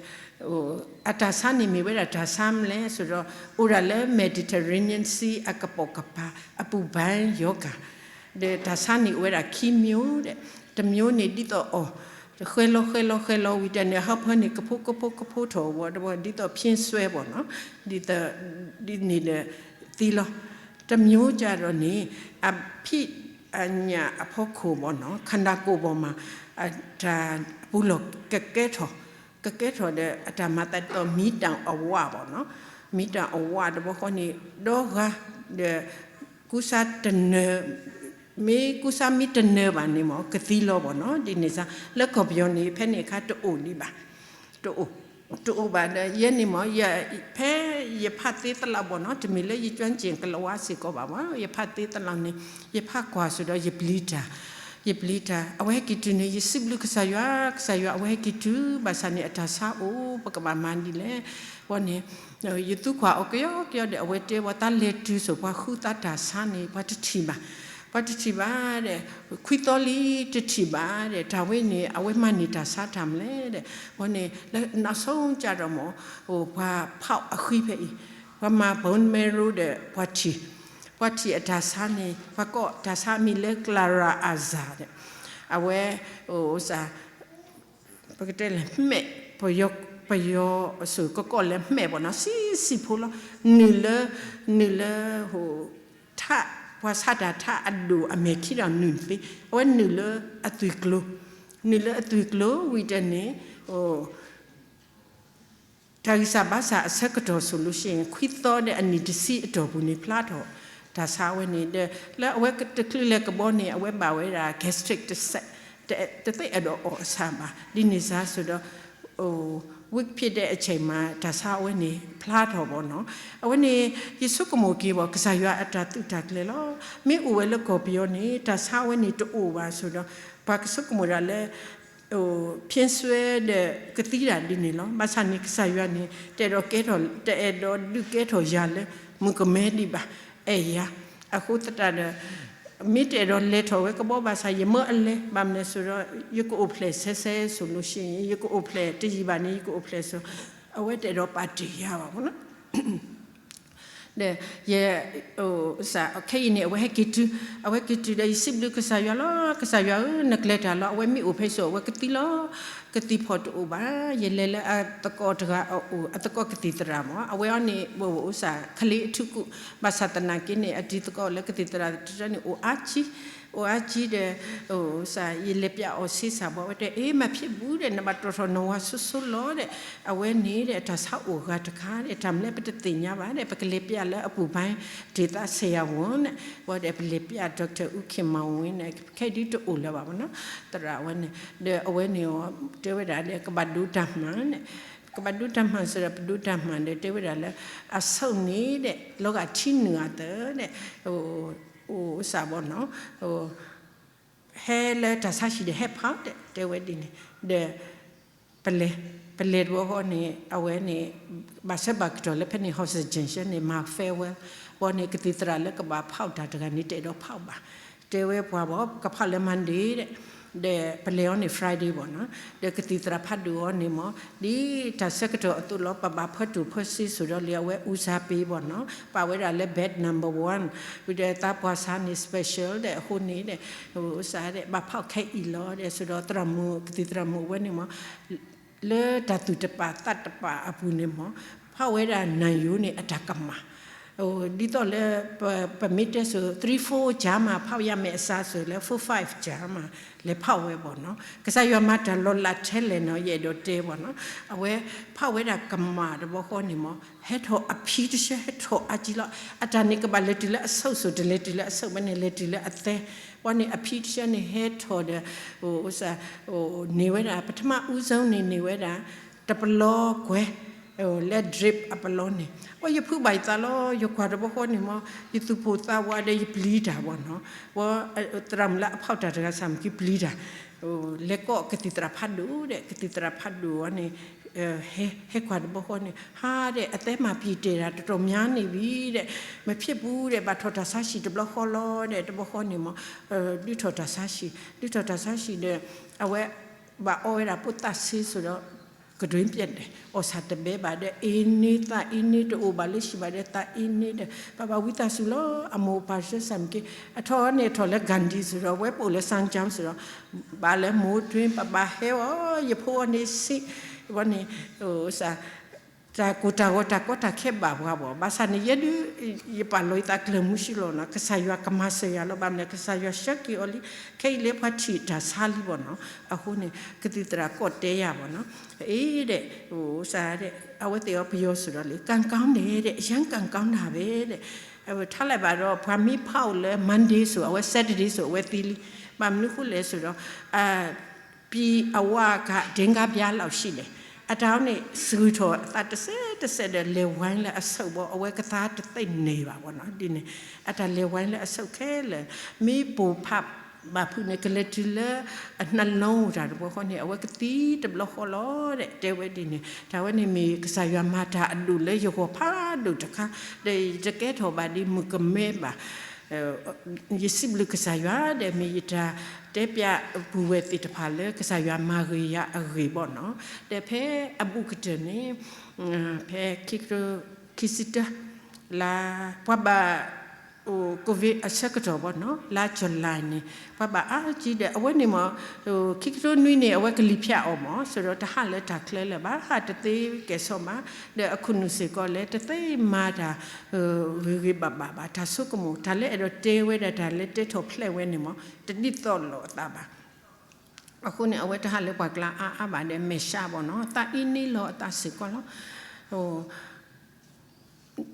အတၢ်ဆါန့ၣ်မ့ၢ်ဝဲဒၣ်တၢ်ဆါမနုၤလဲၣ်ဆိုတော့ အိၣ်ဒၣ်လၢ Mediterranean Sea အကပိာ်ကပၤ အပူၤဘၣ်ယီၤကၤ, ဒီးတၢ်ဆါန့ၣ်အိၣ်ဝဲဒၣ်ခံမျိုးဒီး တမျိုးန့ၣ်ဒ်သိးအီၤ ဃဲလီၤဃဲလီၤဃဲလီၤဝံၤတၢ်န့ၣ် ဟၢဖၢန့ၣ် ကဖိကဖိကဖိထီၣ်ဝဲ ဒ်သိးဖျ့စွဲဘၣ်နီၤ, ဒ်သိး ဒ်န့ၣ်ဒီးသံလီၤ. တမျိုးကျတော့န့ၣ် အဖံးအညၣ်အဖီခိၣ်ဘၣ်နီၤ ခန္ဓာကိုယ်ပေါ်မှာ အတၢ်ပူၤလီၢ်ကကဲထီၣ်, ကကဲထီၣ်ဒီးအတၢ်မၤသးဒ်သိးမံတၢ်အဝၣ်ဘၣ်နီၤ, မံတၢ်အဝၣ်တဘျီဃီန့ၣ် ဒီဂၤဒီး ကူစါတနၢၤ မ့ၢ်ကူစါမ့ၢ်တနၢၤဘၣ်န့ၣ်မ့ၢ် ကသံလီၤဘၣ်နီၤ. ဒ်န့ၣ်စ့ၢ် လၢကီၢ်ပယီၤန့ၣ် ဖဲန့ၣ်အခါတအိၣ်ဒံးဘၣ်, တအိၣ်, တအိၣ်ဘၣ်ဒီး ယဲန့ၣ်မ့ၢ် ဖဲယဖးသ့သလီဘၣ်နီၤ, တမ့ၢ်လၢယ ကၠွၢ်ကၠ့ၣ်ကလဝါ စ့ၢ်ကီးဘၣ်မ့ၢ် ယဖးသ့သလီန့ၣ် ယဖးကွၢ်စ့ၢ်ဒီး ယပျံၤတၢ်, ယပျံၤတၢ် အဝဲဟဲက့ၤတုၤန့ၣ် ယစံးဘျုးကစၢ်ယွၤ, ကစၢ်ယွၤ အဝဲဟဲက့ၤတုၤ ဘၣ်ဆၣ်န့ၣ် အတၢ်ဆါအိၣ် ပကဘၣ်မၤဒ်လဲၣ်, ဝဲန့ၣ် ယသူကွၢ်အီၤကယီကယီဒီး အဝဲတဲဝဲ တၢ်လဲၤတုၤစိၤ ပှၤဃုသးတၢ်ဆါန့ၣ် ပှၤတထံၣ်ဘၣ်, ပှၤတထံၣ်ဘၣ်ဒီး ခွံသီလံတထံၣ်ဘၣ်ဒီး တၢ်ဝဲန့ၣ် အဝဲမၤန့ၢ်တၢ်ဆါတၢ်မနုၤလဲၣ်ဒီး ဝဲန့ၣ် လၢနဆိကတၢၢ်မ့ၢ် ပှၤဖီၣ်အဃံဖဲအံၤ ပှၤမၤ bone marrow ဒီး ပှၤထံၣ်, ပှၤထံၣ်အတၢ်ဆါန့ၣ် ပှၤကိးတၢ်ဆါအမံၤလၢ Clara Azar ဒီး အဝဲ စ့ၢ် ပကတဲလဲၣ် မှဲး, ပယီၤ, ပယီၤစိၤကကိးလၢမှဲးဘၣ်နီၤ, ဆံးဆံးဖိလီၤ, နုာ်လၢ, နုာ်လၢ ထး, ပှၤဆါတၢ်ထးအဒိၣ်အမဲာ်ခံဒီးနုာ်သ့, အဝဲနုာ်လၢအသွံၣ်ကျိၤ, နုာ်လၢအသွံၣ်ကျိၤဝံၤတန့ၣ် တၢ်ဂံၢ်စၢ်ဘါစၢ်အဆၢကတီၢ် ဆိုလို့ရှိရင် ခွံသီဒီးအနံၣ်တဆံအတီၢ်ပူၤန့ၣ် ဖျါထီၣ်တၢ်ဆါဝဲန့ၣ်ဒီး လၢအဝဲတချုးလဲၤကဘီန့ၣ် အဝဲဘၣ်ဝဲဒၣ် gastric တစဲး, တသ့အဲၣ်ဒိးအီၣ်အဆၣ်ဘၣ်. ဒ်န့ၣ်စ့ၢ် ဆိုတော့ ဝိကဖြစ်တဲ့အချိန်မှာ တၢ်ဆါအဝဲန့ၣ် ဖျါထီၣ်ဘၣ်နီၤ. အဝဲန့ၣ် ယဆိကမိၣ်က့ၤဘၣ် ကစၢ်ယွၤအတၢ်သုးတၢ်ကျဲၤလီၤ. မ့ၢ်အိၣ်ဝဲလၢကီၢ်ပယီၤန့ၣ် တၢ်ဆါအဝဲန့ၣ်တအိၣ်ဘၣ် ဆိုတော့ ပှၤကဆိကမိၣ်ဒၣ်လၢ ဖျိးစွဲဒီးကသံဒၣ်ဒ်န့ၣ်လီၤ. ဘၣ်ဆၣ်န့ၣ် ကစၢ်ယွၤန့ၣ် တအဲၣ်ဒိးကဲထီၣ်, တအဲၣ်ဒိးဒုးကဲထီၣ်ယၤလၢ မုၣ်ကမဲဒံးဘၣ်, အဲၣ်ယၤ. အဃိသတးဒီး မ့ၢ်တအဲၣ်ဒိးလဲၤထီၣ်ဝဲကဘီဘၣ်ဆၣ် ယမၢအလဲၤ, ဘၣ်မနုၤလဲၣ်ဆိုတော့ ယကအိၣ်ဖျဲၣ်ဆဲဆဲ ဆိုလို့ရှိရင် ယကအိၣ်ဖျဲၣ်တယံာ်ဘၣ်န့ၣ် ယကအိၣ်ဖျဲၣ်ဆိ, အဝဲတအဲၣ်ဒိးပာ်တ့ၢ်ယၤဘၣ်မ့ၢ်နီၤ. ဒီးယ, စ့ၢ် ခဲအံၤန့ၣ် အဝဲဟဲက့ၤတုၤ, အဝဲက့ၤတုၤဒီး ယစံးဘျုးကစၢ်ယွၤလီၤ. ကစၢ်ယွၤဧၢ, နကျဲၤတၢ်လီၤ. အဝဲမ့ၢ်အိၣ်ဖဲစိၤ အဝဲကသံလီၤ. ကသံၣ်ဖီၣ်တအိၣ်ဘၣ်. ယလဲၤလၢအသကိးတဂၤအအိၣ်, အသကိးကသံၣ်သရၣ်မ့ၢ် အဝဲအံၤန့ၣ် စ့ၢ် ကလ့အထူးကု, ဘၣ်ဆၣ်သနာ်က့န့ၣ် အတံၤသကိးလၢကသံၣ်သရၣ်တဖၣ်န့ၣ် အိၣ်အါကံ, အိၣ်အါကံဒီး စ့ၢ် ယလဲၤပျးအီၤစ့စ့ၢ်ဘၣ် အဝဲတဲ အ့မ့ၢ်ဖံးဘူးဒီး နဘၣ်တီၣ်ထီၣ်နဝၤဆိဆိလီၤဒီး အဝဲန့ၣ်ဒီး တၢ်ဆါအိၣ်ဂၤတခါဒီး တၢ်မနုၤလဲၣ်ပတသ့ၣ်ညါဘၣ်ဒီး ပကလဲၤပျးလၢအပူၤဘါ ဒေသဆိုင်ရာဝန် န့ၣ်, ဝဲဒီးပလဲၤပျး doctor ဦးခင်မောင်ဝင်း န့ၣ် ခဲအံၤဒုးတအိၣ်လၢၤဘၣ်မ့ၢ်နီၤ, သရၣ်ဝဲန့ၣ်, ဒီးအဝဲန့ၣ် တဲဝဲဒၣ်ဒီး ကဘၣ်ဒိတၢ်မၤန့ၣ်, ကဘၣ်ဒိတၢ်မၤစ့ၢ်ဒီး ပဒိတၢ်မၤဒီး တဲဝဲဒၣ်လၢ အဆုတ်န့ၣ်ဒီး လီၤဂာ်ထံနုာ်အသးဒီး အိၣ်စ့ၢ်ဘၣ်နီၤ ဟဲလၢတၢ်ဆါဟံၣ်ဒီးဟဲဖီၣ်ဒီး တဲဝဲဒ်န့ၣ်, ဒီး ပလဲၤ, ပလဲၤတဘျီဃီန့ၣ် အဝဲန့ၣ် ဘၣ်ဆၢဘၣ်ကတီၢ်လၢဖဲန့ၣ် hospital န့ၣ် မၤ farewell ဘၣ်န့ၣ် ကသံၣ်သရၣ်လၢကဘၣ်ဖီၣ်တၢ်တဂၤန့ၣ် တအဲၣ်ဒိးဖီၣ်ဘၣ်, တဲဝဲပှၤဘၣ် ကဖီၣ်လၢ Monday ဒီး ဒီးပလဲၤအီၤန့ၣ် Friday ဘၣ်နီၤ, ဒီးကသံၣ်သရၣ်ဖးဒိၣ်အီၤန့ၣ်မ့ၢ် ဒ်တၢ်ဆၢကတီၢ်အသိးလီၤ ပဘၣ်ဖၢတူၢ်ဖၢစ့စိၤဒီးလံ အဝဲ ဦးစားပေး ဘၣ်နီၤ, ပာ်ဝဲဒၣ်လၢ bed number one ဝံၤဒီးသးပှၢ်ဆါန့ၣ် special ဒီးအဃိန့ၣ်ဒီး စ့ၢ်ဒီး ဘၣ်ဖီၣ်ခဲအံၤလီၤဒီး ဆိုတော့ သရၣ်မုၣ် ကသံၣ်သရၣ်မုၣ်ဝဲန့ၣ်မ့ၢ် လၢတၢ်သူၣ်တပာ်သးတပာ်အပူၤန့ၣ်မ့ၢ် ဖီၣ်ဝဲဒၣ်နံယိၤန့ၣ် အတၢ်ကမၣ်, ဒ်သိးလၢ ပမ့ၢ်တဲစိၤ three four ကၢမး ဖီၣ်ယၤမဲာ်အစးစိၤလၢ four five ကၢမး လဲၤဖီၣ်ဝဲဘၣ်နီၤ, ကစၢ်ယွၤမၤတၢ်လီၤလးထဲလဲၣ်နီၤ ယအဲၣ်ဒိးတဲဘၣ်နီၤ, အဝဲဖီၣ်ဝဲဒၣ်ကမၣ်တဘျီဃီန့ၣ်မ့ၢ် ဟဲထီၣ်အဖံတဆၢ ဟဲထီၣ်အါကံလီၤ, အတၢ်န့ၣ်ကဘၣ်လဲၤတုၤလၢအဆုတ်စိၤ တလဲၤတုၤလၢအဆုတ်ဝဲန့ၣ် လဲၤတုၤလၢအသဲ, ဘၣ်န့ၣ် အဖံတဆၢန့ၣ် ဟဲထီၣ်ဒီး စ့ၢ် န့ၢ်ဝဲဒၣ် ပထမဦးဆုံးန့ၣ် န့ၢ်ဝဲဒၣ် တပလီကွဲၤ လၢ drip အပလီန့ၣ်, ဝဲယဖုးဘၣ်ယသးလီၤ ယကွၢ်တဘျီဃီန့ၣ်မ့ၢ် ယသူၣ်ပိၢ်သးဝးဒီးယပျံၤတၢ်ဘၣ်နီၤ, ဝဲ သရၣ်မုၣ်လၢအဖီၣ်တၢ်တဂၤစ့ၢ်မ့ၢ်က့ၤပျံၤတၢ်, လဲၤကိးကသံၣ်သရၣ်ဖးဒိၣ်ဒီး ကသံၣ်သရၣ်ဖးဒိၣ်ဝဲန့ၣ် ဟဲကွၢ်တဘျီဃီန့ၣ် ဟါဒီး အသဲမၤပျံၤတဲာ်တၢ် တတီၤမးန့ၣ်ဝံၤဒီး မ့ၢ်ဖံးဘူးဒီး ဘၣ်ထီၣ်တၢ်ဆါဟံၣ်တဘျီဃီလီၤဒီး တဘျီဃီန့ၣ်မ့ၢ် ဒုးထီၣ်တၢ်ဆါဟံၣ် ဒုးထီၣ်တၢ်ဆါဟံၣ်ဒီး အဝဲ ဘၣ်အီဝဲဒၣ်ပိာ်သးဆ့စိၤဒီး ကဒွံးပျဲၢ်ဒီး အီၣ်ဆၣ်တဘဲဘၣ်ဒီး အ့န့သးအ့န့ တအိၣ်ဘၣ်လၢဟံၣ်ဘၣ်ဒီး သးအ့န့ဒီး ဘၣ်ဘၣ်ဝံသးစူၤလီၤ အမိၢ်ပၢ်ဆၢစ့ၢ်မ့ၢ်က့ၤ အထီၣ်န့ၣ် အထီၣ်လၢ Gandhi စိၤဒီး ဝဲပအိၣ်လၢ စၢကၠၢၣ် စိၤဒီး ဘၣ်လၢမိၢ်တွ့ ပဘၣ်ဟဲအီၤ ယဖိအီၤန့ၣ်ဆံး ဝဲန့ၣ် စ့ၢ် တၢ်ကိၢ်တၢ်ဂီၤ တၢ်ကီတၢ်ခဲဘၣ်ပှၤဘၣ် ဘၣ်ဆၣ်န့ၣ် ယဲဒုး ယပာ်လီၤယသးကျၢၤမူဆံလီၤနီၤ ကစၢ်ယွၤကမၤစၢၤယၤလီၤ ဘၣ်မနုၤလဲၣ် ကစၢ်ယွၤဆှၢက့ၤအီၤလံ ခဲအံၤလၢပှၤထံၣ်တၢ်ဆါလံဘၣ်နီၤ အဃိန့ၣ် ကသံၣ်သရၣ်ကိးတဲယၤဘၣ်နီၤ အ့ဒီး စ့ၢ် အဝဲသ့ၣ်အီၤပယီၤစိၤဒီးလံ ကၣ်ကီဒဲးဒီး ယၢ်ကၣ်ကီဒၣ်ဝဲဒီး ထါလဲၣ်ဘၣ်ဒီး ပှၤမ့ၢ်ဖးအိၣ်လၢ Monday စိၤ အဝဲ Saturday စိၤ အဝဲသ့လံ. ဘၣ်မနုၤအဃိလဲၣ်စိၤဒီး ပြည်အဝါက ဒ့ငါးပြားလောက်ရှိတယ်. အတၢ်န့ၣ် စူၤထီၣ်အသးတစဲးတစဲးဒီး လဲၤဝဲလၢအဆိးဘီ အဝဲကသါတသ့ၣ်န့ၢ်ဘၣ်ဘီနီၤ ဒ်န့ၣ်. အတၢ်လဲၤဝဲလၢအဆိးခဲလၢာ် မ့ၢ်ပိာ်ဖးဘၣ်ဖုးန့ၣ် ကလဲၤတုၤလၢအနှလုံးတၢ်တဘီဃီန့ၣ် အဝဲကသံတဘျီဃီလီၤဒီး တဲဝဲဒ်န့ၣ်. တၢ်ဝဲန့ၣ်မ့ၢ်ကစၢ်ယွၤမၤတၢ်အဒိၣ်လၢယဂီၢ်ဖးဒိၣ်တခါ, ဒီးယတကဲထီၣ်ဘၣ်ဒ်မုၣ်ကမဲဘၣ်. ယစံးဘျုးကစၢ်ယွၤဒီး မ့ၢ်ယတၢ်တဲပျးပုၢ်ဝဲၢ်သ့ၣ်တဖၣ်လၢ ကစၢ်ယွၤမၤဂ့ၤယၤအဂ့ၢ်ဘီနီၤ. ဒီးဖဲအဘူးကတၢၢ်န့ၣ် ဖဲခံကထိခံဆံတၢ လါ ပှၤဘၣ် အိၣ် COVID အဆၢကတီၢ်ဘီနီၤ လါ July န့ၣ် ပှၤဘၣ်အါကံဒီး အဝဲန့ၣ်မ့ၢ် ခံကထိနွံန့ၣ် အဝဲကလံၤဖၠးအီၤမ့ၢ် စိၤဒီးတဟးလၢတၢ်ချၢလၢၤဘၣ် ဟးတသ့ကဲၣ်ဆိးဘၣ်, ဒီးအခိၣ်နူာ်စ့ၢ်ကီးလဲၣ် တသ့မၤတၢ် ဂ့ၤဂ့ၤဘၣ်ဘၣ်ဘၣ် တၢ်ဆိကမိၣ် တၢ်လၢအဲၣ်ဒိးတဲဝဲဒၣ် တၢ်လၢတဲထီၣ်ဖျဲးဝဲန့ၣ်မ့ၢ် တဒ်သိးလိာ်အသးဘၣ်. အဃိန့ၣ် အဝဲတဟးလၢပှၤကျါအါအါဘၣ်ဒီး မဲာ်ဆှးဘီနီၤ သးအ့န့လီၤအသးစ့ၢ်ကီးလီၤ.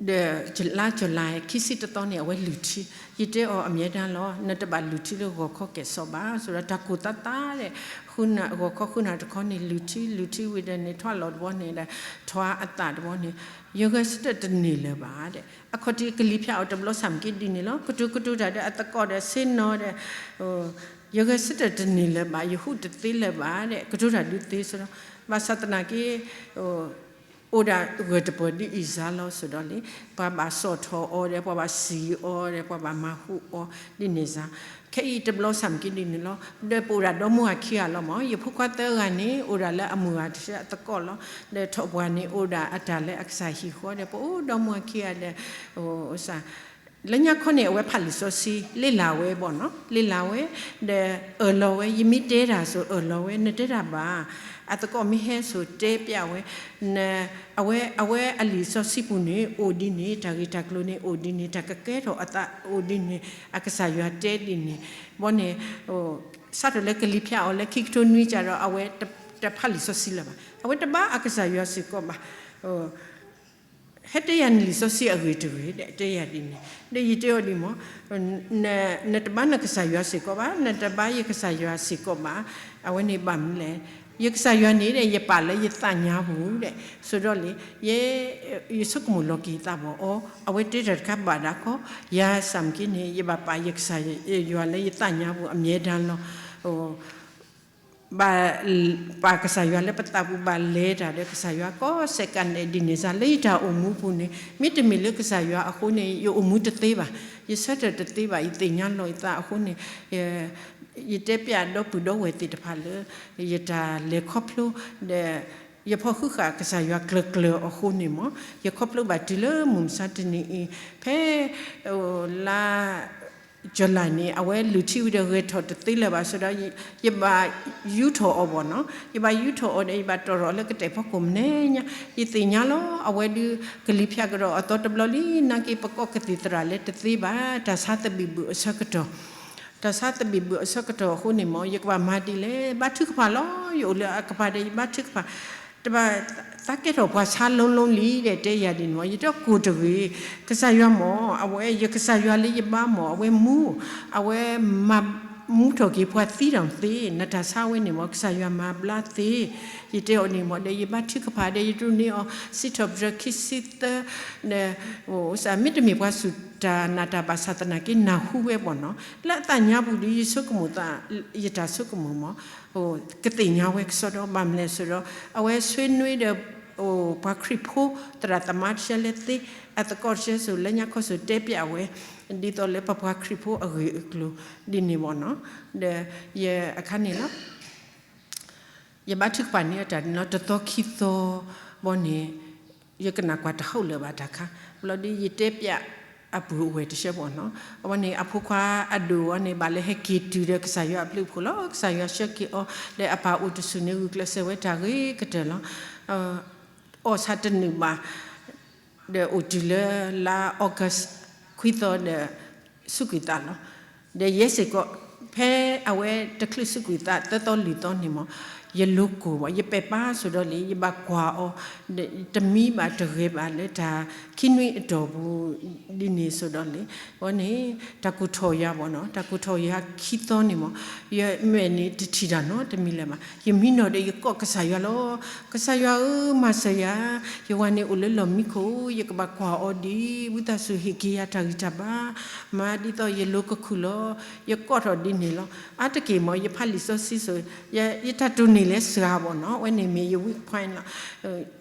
ဒီးလါ July ခံဆံတသီန့ၣ် အဝဲလုၢ်ထံ, ယတဲအီၤအမြဲတမ်းလီၤ နတဘၣ်လုၢ်ထံလၢဂီၤခီကဲၣ်ဆိးဘၣ် စိၤဒီးတၢ်ကိၢ်သးသးဒီး ဂီၤခီဃုနၢ်တခီန့ၣ် လုၢ်ထံ လုၢ်ထံဝံၤဒီးန့ၣ် ထွါလီၤတဘီန့ၣ်ဒီး ထွါအသးတဘီန့ၣ် ယဂဲၤဆၢထၢၣ်တန့ၢ်လၢၤဘၣ်ဒီး အခီၣ်ထံးကလံၤဖၠးအီၤတဘျီ ဆၣ်မုၢ်က့ဒ်န့ၣ်လီၤ ကတိၤကတိၤတၢ်ဒီးအသကိးဒီးဆ့ၣ်နီၤဒီး ယဂဲၤဆၢထၢၣ်တန့ၢ်လၢၤဘၣ် ယဟူးတသ့လၢၤဘၣ်ဒီး ကတိၤတၢ်ဒုးသ့စိၤဒီး ဘၣ်ဆၣ်သနာ်က့ အိၣ်ဒၣ်ဂၢၢ်တပၢၢ်ဒ်အံၤစါလီၤစိၤဒီးလံ ပှၤဘၣ်စိာ်ထီၣ်အီၤဒီး ပှၤဘၣ်စံၣ်အီၤဒီး ပှၤဘၣ်မၤဟူးအီၤဒ်န့ၣ်စါ ခဲအံၤတဘျီဆၣ်မုၢ်က့ဒ်န့ၣ်လီၤ. ဒီးပအိၣ်ဒၣ်ဒီမါဝၤခံဂၤလီၤမ့ၢ် ယဖိခွါသၢဂၤန့ၣ် အိၣ်ဒၣ်လၢအမုၢ်ဂၤတဆၢအသကိးလီၤ. ဒီးထီၣ်ပှၢ်န့ၣ် အိၣ်ဒၣ်အတၢ်လၢအကစၢ်ဟံၣ်ဃီဒီး ပအိၣ်ဒီမါဝၤခံဂၤဒီး လၢညါခီန့ၣ် အဝဲဖးလံာ်စီဆှံ လ့လၢ်ဝဲဘီနီၤ လ့လၢ်ဝဲ ဒီးအၢၣ်လီၤဝဲ ယမ့ၢ်တဲတၢ်စိၤအၢၣ်လီၤဝဲ နတဲတၢ်ဘၣ် အသကိးမ့ၢ်ဟဲစိၤတဲပျးဝဲ အဝဲ အဝဲအလံာ်စီဆှံပူၤန့ၣ် အိၣ်ဒ်န့ၣ် တၢ်ဂ့ၢ်တၢ်ကျိၤန့ၣ် အိၣ်ဒ်န့ၣ် တၢ်ကကဲထီၣ်အသးအိၣ်ဒ်န့ၣ် အကစၢ်ယွၤတဲဒ်န့ၣ် ဘီန့ၣ် စးထီၣ်လၢကလံၤဖၠးအီၤလၢခံကထိနွံကဒီး အဝဲတဖးလံာ်စီဆှံလၢၤဘၣ် အဝဲတဘါအကစၢ်ယွၤစ့ၢ်ကီးဘၣ် ဟဲတဲယၤန့ၣ်လံာ်စီဆှံအဂ့ၢ်တဂ့ၤဒီး တဲယၤဒ်န့ၣ် ဒီးယတဲအီၤဒ်မ့ၢ် နတဘါနကစၢ်ယွၤစ့ၢ်ကီးဘၣ် နတဘါယကစၢ်ယွၤစ့ၢ်ကီးဘၣ် အဝဲန့ၣ်ဘၣ်မနုၤလဲၣ် ယကစၢ်ယွၤန့ၣ်ဒီး ယပာ်လၢယသးညါပူၤဒီး စိၤဒီးလံ ယ ယဆိကမိၣ်လီၤက့ၤသးဘၣ်အီၤ အဝဲတဲတၢ်တခါဘၣ်ဒၣ်ခီ ယၤဆၣ်မုၢ်က့န့ၣ် ယဘၣ်ပာ်ယကစၢ်ယွၤလၢယသးညါပူၤ အမြဲတမ်းလီၤ ဘၣ် ပာ်ကစၢ်ယွၤလၢပသးပူၤ ဘၣ်လဲၤတၢ်ဒီးကစၢ်ယွၤကိးစဲးကါန့ၣ် ဒ်န့ၣ်စါ လၢယတၢ်အိၣ်မူပူၤန့ၣ် မ့တမ့ၢ်လၢကစၢ်ယွၤအဃိန့ၣ် ယအိၣ်မူတသ့ဘၣ်, ယဆၢထၢၣ်တသ့ဘၣ်, ယသ့ၣ်ညါလီၤယသးအဃိန့ၣ် ယတဲပျးဒီပုၢ်ဒီဝဲၢ်သ့ၣ်တဖၣ်လၢ ယတၢ်လဲၤခီဖျိဒီး ယဖီၣ်ဃုဃာ်ကစၢ်ယွၤကျၢၤကျၢၤအဃိန့ၣ်မ့ၢ် ယခီဖျိဘၣ်တုၤလၢမုၢ်မဆါတနံၤအံၤ ဖဲ လါ July န့ၣ် အဝဲလုၢ်ထံဝံၤဒီးဂဲၤထီၣ်တသ့လၢၤဘၣ် ဆိဒီး ယဘၣ်ယူထီၣ်အီၤဘီနီၤ, ယဘၣ်ယူထီၣ်အီၤဒီး ယဘၣ်တီၢ်ထီၣ်အီၤလၢကတဲာ်ဖီခိၣ်မဲာ်ညါ, ယသ့ၣ်ညါလီၤ အဝဲဒုးကလံၤဖၠးကဒီးအသီတဘျီလံ နာ်က့ ပကိးကသံၣ်သရၣ်လၢတသ့ဘၣ် တၢ်ဆါသဘံၣ်ဘုၣ်အဆၢကတီၢ် တၢ်ဆါသဘံၣ်ဘုၣ်အဆၢကတီၢ်အဃိန့ၣ်မ့ၢ် ယကဘၣ်မၤဒ်လဲၣ်, ဘါထုကဖၣ်လီၤ, ယအိၣ်လၢအကပၤဒီး ယဘါထုကဖၣ်, တဘၣ်သးကဲထီၣ်ပှၤဆါလိၤလိၤလံဒီး တဲယၤဒ်န့ၣ်မ့ၢ် ယတဲကိၢ်တဂ့ၤ, ကစၢ်ယွၤမ့ၢ် အဝဲ ယကစၢ်ယွၤလၢယဘါမ့ၢ် အဝဲမူ, အဝဲမၤမူထီၣ်က့ၤပှၤသံဒီးသ့, နတၢ်ဆါဝဲန့ၣ်မ့ၢ် ကစၢ်ယွၤမၤဘျါသ့, ယတဲအီၤန့ၣ်မ့ၢ် ဒီးယဘါထုကဖၣ်ဒီး ယဒိးန့ၢ်အီၤ စံးထီၣ်ပတြၢၤခံဆံသၢ ဒီး မ့တမ့ၢ်ပှၤစူၢ်တၢ်နာ်တၢ်ဘၣ်ဆၣ်သနာ်က့ နၢ်ဟူဝဲဘီနီၤ, လၢအသးညါပူၤဒီး ယဆိကမိၣ်သး ယတၢ်ဆိကမိၣ်မ့ၢ် ကသ့ၣ်ညါဝဲကစီဒီ ဘၣ်မနုၤလဲၣ်ဆိုတော့ အဝဲဆွေးနွေးဒီး ပှၤခရံာ်ဖိသရၣ်သမါတဆၢလၢသ့ အသကိးတဆၢစိၤ လၢညါခီစိၤတဲပျးဝဲ ဒ်သိးလၢပပှၤခရံာ်ဖိအဂ့ၢ်အကျိၤဒ်န့ၣ်ဘီနီၤ, ဒီးယအခါန့ၣ်လီၤ ယဘါထုကဖၣ်န့ၢ်အတၢ်န့ၣ်လီၤ တသီခံသီဘီန့ၣ် ယကနၣ်ကွၢ်တဟီၣ်လၢၤဘၣ်တၢ်ခါ, ဘျီဒီးယတဲပျးအပုၢ်အဝဲၢ်တဆၢဘီနီၤ, အဝဲန့ၣ် အဖိခွါအဒိၣ်အီၤန့ၣ် ဘၣ်လၢဟဲက့ၤတုၤဒီးကစၢ်ယွၤအဘျုးအဖှိၣ်လီၤ, ကစၢ်ယွၤဆှၢက့ၤအီၤ ဒီးအပၢ်အိၣ်တဆူၣ်န့ၣ် ဂုာ်ကျဲးစၢးဝဲတၢ်ဂ့ၤကတၢၢ်လီၤ. အီၣ်ဆၣ်တနုာ်ဘၣ် ဒီးအိၣ်တုၤလၢလါ August ခွံသီဒီး စူးကွံာ်သးလီၤ. ဒီးယဲစ့ၢ်ကီး ဖဲ ဖဲအဝဲတချုးစူးကွံာ်သးသၢသီလွံၢ်သီန့ၣ်မ့ၢ် ယလိၤကိၢ်ဘၣ်, ယပဲာ်ပၢ်စိၤဒီးလံ, ယဘၣ်ကွၢ်အီၤ တမံဘၣ်တဂဲၤဘၣ်လၢတၢ်ခံနွံအတီၢ်ပူၤဒ်န့ၣ်စိၤဒီးလံ. အဃိန့ၣ် တၢ်ကိၢ်ထီၣ်ယၤဘၣ်နီၤ, တၢ်ကိၢ်ထီၣ်ယၤခံသီန့ၣ်မ့ၢ် ယမဲာ်န့ၣ်တထံၣ်တၢ်နီတမံၤလၢၤဘၣ်. ယမံနီၤဒီးယကိးကစၢ်ယွၤလီၤ. ကစၢ်ယွၤဧၢ, မၤစၢၤယၤ, ယဝၤန့ၣ်အိၣ်လၢလီၢ်မံခိၣ်, ယကဘၣ်ကွၢ်အီၤဒ် ဝံသးစူၤဟ့ၣ်က့ၤယၤတၢ်ဂံၢ်တၢ်ဘါ, မၤဒ်သိးယလိၤကခုၣ်လီၤ. ယကိးထီၣ်ဒ်န့ၣ်လီၤ. အါတက့ၢ်မ့ၢ် ယဖးလံာ်စီဆှံစိၤ, ယတၢ်တိၢ်န့ၢ်လၢစှၤဘၣ်နီၤ, အဝဲန့ၣ်မ့ၢ်ယ weak point လီ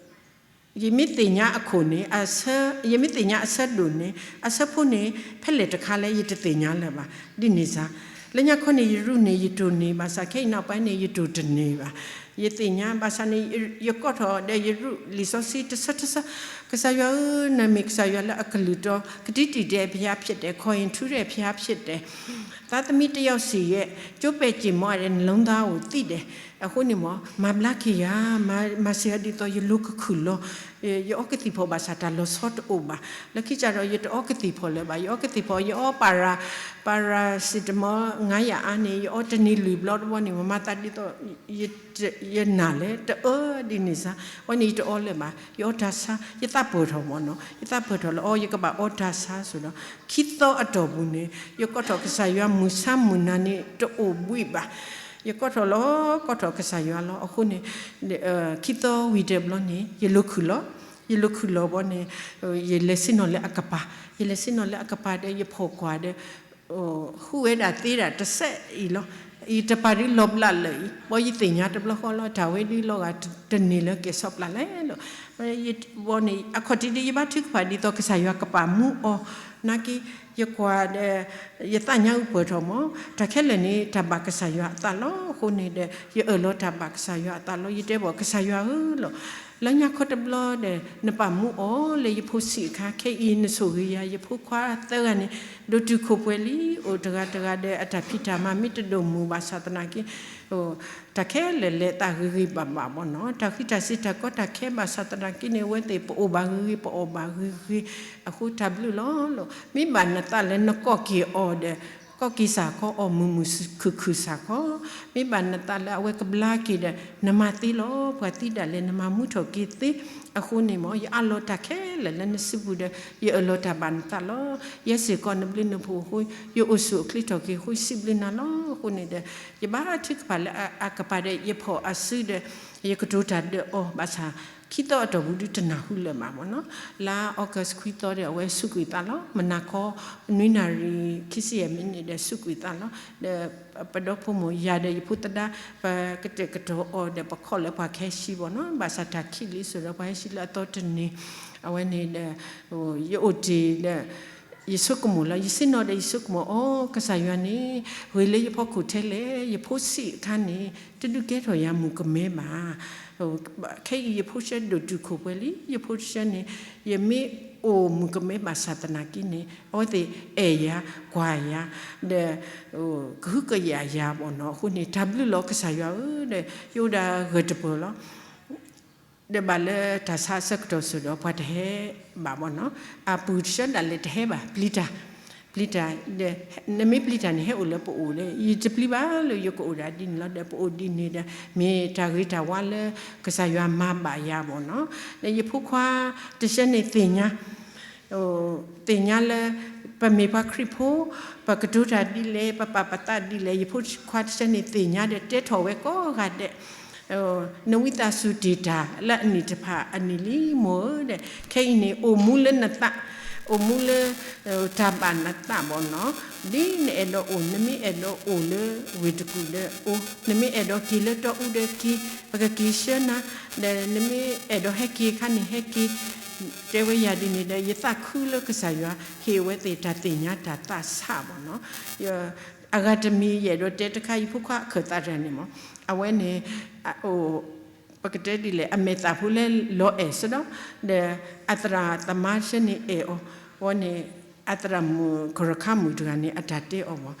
ၤ. ယမ့ၢ်သ့ၣ်ညါအခိၣ်န့ၣ်, ယမ့ၢ်သ့ၣ်ညါအဆၢဒိၣ်န့ၣ်, အဆၢဖိန့ၣ် ဖဲလဲၣ်တခါလဲၣ် ယတသ့ၣ်ညါလၢၤဘၣ်. ဒ်န့ၣ်စ့ၢ်, လၢညါခီန့ၣ် ယရူၢ်န့ၣ် ယတိၢ်န့ၢ်ဘၣ်ဆၣ် ခဲအံၤနောက်ပိုင်းန့ၣ် ယတိၢ်တန့ၢ်ဘၣ်. ယသ့ၣ်ညါဘၣ်ဆၣ်န့ၣ် ယကိးထီၣ်ဒီးယရူၢ်လံာ်စီဆှံတဆၢတဆၢ, ကစၢ်ယွၤဧၢ, နမ့ၢ်ကစၢ်ယွၤလၢအကလုၢ်တီ, ကတံတံတဲဖျါဖြစ်တယ်, ခီအ့ထူရဲဖျါဖြစ်တယ်, သားသမီးတစ်ယောက်စီရဲ့ ကျိုးပဲ့က့ၤမီးတဲ့ နှလုံးသားကိုသိတယ်. အဃိန့ၣ်မ့ၢ် မၤဘျါက့ၤယၤ, မၤစၢၤယၤဒ်သိးယလိၤကခုၣ်လီၤ. ယအီကသံၣ်ဖီၣ်ဘၣ်ဆၣ်တၢ်လီၤဆီတအိၣ်ဘၣ်. လၢခံကဒီး ယတအီကသံၣ်ဖီၣ်လၢၤဘၣ်, ယအီကသံၣ်ဖီၣ်, ယအီ para, paracetamol ငါးရာအါန့ၣ် ယအီတနံၤလွံၢ်ဘျီတဘျီန့ၣ် မၤမၤသးဒ်သိး ယနာ်လၢတအၢဒ်န့ၣ်စ့ၢ်, အဝဲန့ၣ်ယတအီလၢၤဘၣ်. ယအီတၢ်ဆါ, ယသးပၢၢ်ထီၣ်မ့ၢ်နီၤ, ယသးပၢၢ်ထီၣ်လၢအီ ယကဘၣ်အီတၢ်ဆါစိၤဒီး ခံသီအတီၢ်ပူၤန့ၣ် ယကိးထီၣ်ကစၢ်ယွၤမုၢ်ဆါမုၢ်နၤန့ၣ် တအိၣ်ဘှံးဘၣ်. ယကိးထီၣ်လီၤ, ကိးထီၣ်ကစၢ်ယွၤလီၤ. အဃိန့ၣ် ခံသီဝံၤတဘျီန့ၣ် ယလိၤခုၣ်လီၤ. ယလိၤခုၣ်လီၤဘီန့ၣ် ယလဲၤဆ့ၣ်နီၤလၢအကပၤ, ယလဲၤဆ့ၣ်နီၤလၢအကပၤဒီး ယဖီၣ်ကွၢ်ဒီး ဟူးဝဲဒၣ်သ့ဒၣ်တစဲးအံၤလီၤ. ယတပာ်ဒုးလီၤဘျးလၢာ်အံၤ, ဘီယသ့ၣ်ညါတဘျီဃီလီၤ, တၢ်ဝဲဒုးလီၤဂာ်တန့ၢ်လၢကဲၤဆီးပျၢ်လဲၣ်လီၤ. ဘီန့ၣ် အခီၣ်ထံးဒ်ယဘါထုကဖၣ်ဒ်သိးကစၢ်ယွၤကပာ်မူအီၤ, နာ်က့ ယကွၢ်ဒီး ယသးညါအုးပှဲၤထီၣ်မ့ၢ် တၢ်ခဲလၢာ်န့ၣ် တၢ်ဘၣ်ကစၢ်ယွၤအသးလီၤ. အဃိန့ၣ်ဒီး ယအၢၣ်လီၤတၢ်ဘၣ်ကစၢ်ယွၤအသးလီၤ. ယတဲဘၣ်ကစၢ်ယွၤဧၢလီၤ, လၢညါခီတဘျီဒီး နပာ်မူအီၤလၢယဖိဆံးအခါ, ခဲအံၤနဆိၣ်ဂ့ၤယၤ ယဖိခွါသၢဂၤန့ၣ် ဒိၣ်တုာ်ခိၣ်ပှဲၤလံ, အိၣ်တဂၤတဂၤဒီး အတၢ်ဖံးတၢ်မၤမ့ၢ်တဒိၣ်မုၢ်ဘၣ်ဆၣ်သနာ်က့ တၢ်ခဲလၢာ်လဲၤသးဂ့ၤဂ့ၤဘၣ်ဘၣ်ဘီနီၤ, တၢ်ဃံးတၢ်စ့ၤတၢ်ကီတၢ်ခဲဘၣ်ဆၣ်သနာ်က့န့ၣ် အဝဲသ့ၣ်ပအိၣ်ဘၣ်ဂ့ၤဂ့ၤ ပအီၣ်ဘၣ်ဂ့ၤဂ့ၤ, အဃိတၢ်ဘျုးလီၤလီၤ. မ့ၢ်ဘၣ်နသးလၢနကိးက့ၤအီၤဒီး ကိးက့ၤစ့ၢ်ကီး အီၣ်မုာ်မုာ်ခုၣ်ခုၣ်စ့ၢ်ကီး, မ့ၢ်ဘၣ်နသးလၢအဝဲကဘျါက့ၤဒီး နမၤသ့လီၤ. ပှၤသံဒၣ်လဲာ် နမၤမူထီၣ်က့ၤသ့. အဃိန့ၣ်မ့ၢ် ယအးလီၤတၢ်ခဲလၢာ်လၢနစုပူၤဒီး ယအၢၣ်လီၤတၢ်ဘၣ်နသးလီၤ. ယဲစ့ၢ်ကီးနဘျုးနဖှိၣ်အဃိ ယအိၣ်ဆူၣ်အိၣ်ချ့ထီၣ်က့ၤအဃိ ယစံးဘျုးနၤလီၤ. အဃိန့ၣ်ဒီး ယဘါထုကဖၣ်လၢအကပၤဒီး ယဖီၣ်အစုဒီး ယကတိၤတၢ်ဒီးအီၤဘၣ်ဆၣ် ခံသီအတီၢ်ပူၤဒုးတနၢ်ဟူလၢၤဘၣ်မ့ၢ်နီၤ. လါ August ခွံသီဒီး အဝဲစူးကွံာ်သးလီၤ. မုၢ်နၤခီ နွံနၣ်ရံၣ် ခံဆံယဲၢ်မံးနံးဒီး စူးကွံာ်သးလီၤ. ဒီးပဒီဖိမိၢ်ယၤဒီးယဖိသဒါ ပကတဲာ်ကတီၤအီၤဒီး ပခီၣ်လၢပှၤကဟဲဆှံဘၣ်နီၤ. ဘၣ်ဆၣ်တၢ်ခံးလံစိၤဒီး ပှၤဟဲဆှံလၢအသီတနံၤ အဝဲန့ၣ်ဒီး ယအိၣ်တ့ၢ်ဒီး ယဆိကမိၣ်လီၤ. ယဆ့ၣ်နီၤဒီးယဆိကမိၣ်အီၤ ကစၢ်ယွၤန့ၣ် ဂ့ၤလၢယဖီခိၣ်ထဲလဲၣ်. ယဖိဆံးအခါန့ၣ် တဒုးကဲထီၣ်ယၤမုၣ်ကမဲဘၣ်. ခဲအံၤယဖိဆှၢဒိၣ်တုာ်ခိၣ်ပှဲၤလံ. ယဖိဆှၢန့ၣ် ယမ့ၢ်အိၣ်မုၣ်ကမဲဘၣ်ဆၣ်သနာ်က့န့ၣ် အဝဲသ့ၣ်အဲၣ်ယၤ ကွၢ်ယၤ ဒီး ကဟုကယာ်ယၤဘၣ်နီၤ. အဃိန့ၣ် တၢ်ဘျုးလီၤကစၢ်ယွၤဧၢဒီး ယအိၣ်ဒၣ်ဂၢၢ်တပၢၢ်လီၤ. ဒီးဘၣ်လၢတၢ်ဆါအဆၢကတီၢ်စိၤဒီး ပှၤတဟဲဘၣ်ဘၣ်နီၤ. အပူၤတဆၢဒၣ်လဲာ်တဟဲဘၣ် ပျံၤတၢ်, ပျံၤတၢ်ဒီး နမ့ၢ်ပျံၤတၢ်န့ၣ် ဟဲအိၣ်လၢပအိၣ်လၢ ယတပျံၤဘၣ်လၢယကအိၣ်ဒၣ်ဒ်န့ၣ်လီၤ. ဒီးပအိၣ်ဒ်န့ၣ်ဒီး မ့ၢ်တၢ်ဂ့ၤတၢ်ဝါလၢကစၢ်ယွၤမၤဘၣ်ယၤဘၣ်နီၤ. ဒီးယဖိခွါတဆၢန့ၣ်သ့ၣ်ညါ သ့ၣ်ညါလၢ ပမ့ၢ်ပှၤခရံာ်ဖိ ပကတိၤတၢ်ဒ်လဲၣ် ပပာ်ပသးဒ်လဲၣ် ယဖိခွါတဆၢန့ၣ်သ့ၣ်ညါဒီး တဲထီၣ်ဝဲကိးဂၤဒဲး နဝံသးစူၤတ့ၢ်တၢ်လၢအနံၣ်တဖၣ်အနံၣ်လံ မိၢ်ဧၢဒီး ခဲအံၤန့ၣ် အိၣ်မူလၢနသး, အိၣ်မူလၢ တၢ်ဘၣ်နသးဘၣ်နီၤ. ဒ်နအဲၣ်ဒိးအိၣ် နမ့ၢ်အဲၣ်ဒိးအိၣ်လၢဝ့ၢ်တကူၣ်ဒီးအိၣ်, နမ့ၢ်အဲၣ်ဒိးက့ၤလၢတီအူဒီးက့ၤ, ပကက့ၤဆှၢနၤ, ဒီးနမ့ၢ်အဲၣ်ဒိးဟဲက့ၤအခါန့ၣ်ဟဲက့ၤ, တဲဝဲယၤဒ်န့ၣ်ဒီး ယသးခုလၢကစၢ်ယွၤ ဟ့ၣ်အဝဲသ့ၣ်တၢ်သ့ၣ်ညါတၢ်သးဆးဘၣ်နီၤ. အဂၤတမံၤယအဲၣ်ဒိးတဲတခါ ယဖိခွါအခၢၣ်သးတဂၤန့ၣ်မ့ၢ် အဝဲန့ၣ် ပကတဲဒ်လဲၣ် အမဲာ်သၣ်ဖိလၢလီၤအဲၣ်စ့ၢ်ဒီး ဒီးအသရၣ်သမါဆၢန့ၣ်အဲၣ်အီၤ, ဝဲန့ၣ် အသရၣ်မုၣ်ကရၢခါမုၣ်တဂၤန့ၣ် အတၢ်တဲအီၤမ့ၢ်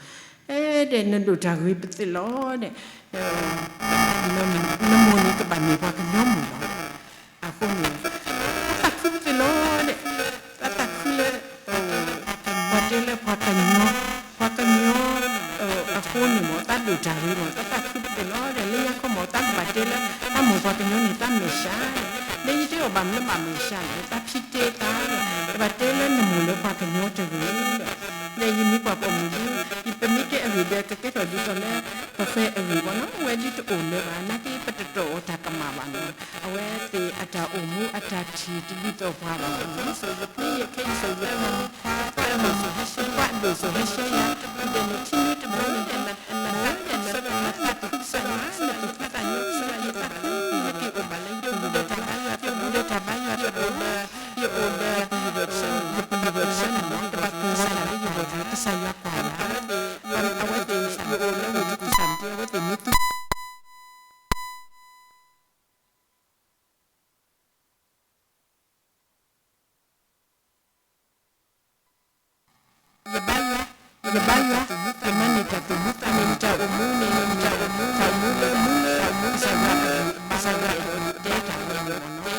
အဲ ဒီးနဒိၣ်တၢ်ဂ့ၤပသ့ၣ်လီၤဒီး နမိၢ်န့ၣ်ကဘၣ်မ့ၢ်ပှၤကညီမုၣ်လီၤ. အဃိန့ၣ် သးခုပသ့ၣ်လီၤဒီး သးသးခုလၢ ပှၤတဲလၢပှၤကညီ, ပှၤကညီ အဃိန့ၣ်မ့ၢ် လၢတၢ်မိၣ်ပှၤကညီန့ၣ် တၢ်မဲာ်ဆှး, လၢယတအဲၣ်အီၤဘၣ်မနုၤဘၣ်မဲာ်ဆှးလဲၣ်, တၢ်ဖံးတ့ၢ်သး, တဘၣ်တဲလၢနမိၣ်လၢပှၤကညီတဂ့ၤ, ဒီးယမ့ၢ်ပှၤပိာ်မုၣ်ဒုး, ယပမ့ၢ်ကဲအဂ့ၢ်ဒီး ကကဲထီၣ်ဒ်သိးလၢ ပှၤဃဲအဂ့ၢ်ဘၣ်နီၤ, အဝဲဒ်တအိၣ်လၢၤဘၣ်, နာ်က့ပတတီၢ်အီၤတၢ်ကမၣ်ဘၣ်နီၤ, အဝဲသ့ၣ်အတၢ်အိၣ်မူအတၢ်ထံၣ်တဒ်သိးပှၤဘၣ်နီၤ, မ့ၢ်ယခဲအံၤဆိၣ်ဂ့ၤ ပှၤဒိၣ်စိၤဟဲရှဲယၤ, ပှၤဒိၣ်စိၤဟဲရှဲယၤ, ဒီးနထံၣ်န့ၢ်တဘျီန့ၣ်, နသးခုကစၢ်ယွၤ, နသးခုကစၢ်ယွၤ, ယသးခု, ယဟဲက့ၤအိၣ်ဘၣ်လၢယပူၤဒီးတၢ်ဘါယွၤ, ယပူၤဒီးတၢ်ဘါယွၤ, ယအိၣ်ဒီး, ယအိၣ်ဒီး, ယပူၤယပူၤစၢန့ၣ်မ့ၢ်, တဘၣ်ကိၢ်ဝါဒၣ်လၢယဂီၢ်ဒီး ကစၢ်ယွၤကွၢ်ယၤ, အဝဲသ့ၣ် ယအိၣ်လၢဝ့ၢ်တကူၣ်စၢ်န့ၣ် အဝဲသ့ၣ်မ့ၢ်သူ ယဘါယွၤ, ယဘါယွၤ, ယမၤန့ၢ်တၢ်သူၣ်မူသးမုာ်, ယတၢ်အိၣ်မူန့ၣ် ယမ့ၢ်တၢ်အိၣ်မူလၢမူလၢ တၢ်အိၣ်မူလၢကစၢ်ယွၤ, ကစၢ်ယွၤအဲၣ်ဒိးတဲတၢ်ဝဲန့ၣ်မ့ၢ်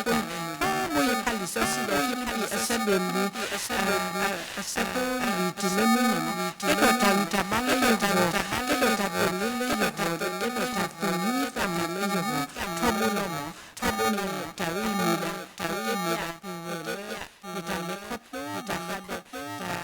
နီၤ, အဃိန့ၣ် ထီဘိယဖးလံာ်စီဆှံဒီး ဖံလံးပံၤအဆၢဒိၣ်လွံၢ်, အဆၢဖိလွံၢ်တုၤလၢနွံန့ၣ်မ့ၢ်, ကဲထီၣ်တၢ်ဂံၢ်တၢ်ဘါလၢယဂီၢ်, ကဲထီၣ်တၢ်သိၣ်လိလၢယဂီၢ်, ဒီးကဲထီၣ်တၢ်သူၣ်မူသးမုာ်လၢယဂီၢ်, ထီဘိလီၤမ့ၢ်, ထီဘိန့ၣ် တၢ်ဝဲအံၤမ့ၢ်ဒၣ် တၢ်ကဲဘျုးလၢ ယတၢ်လဲၤခီဖျိဘၣ်ဃးဒီး တၢ်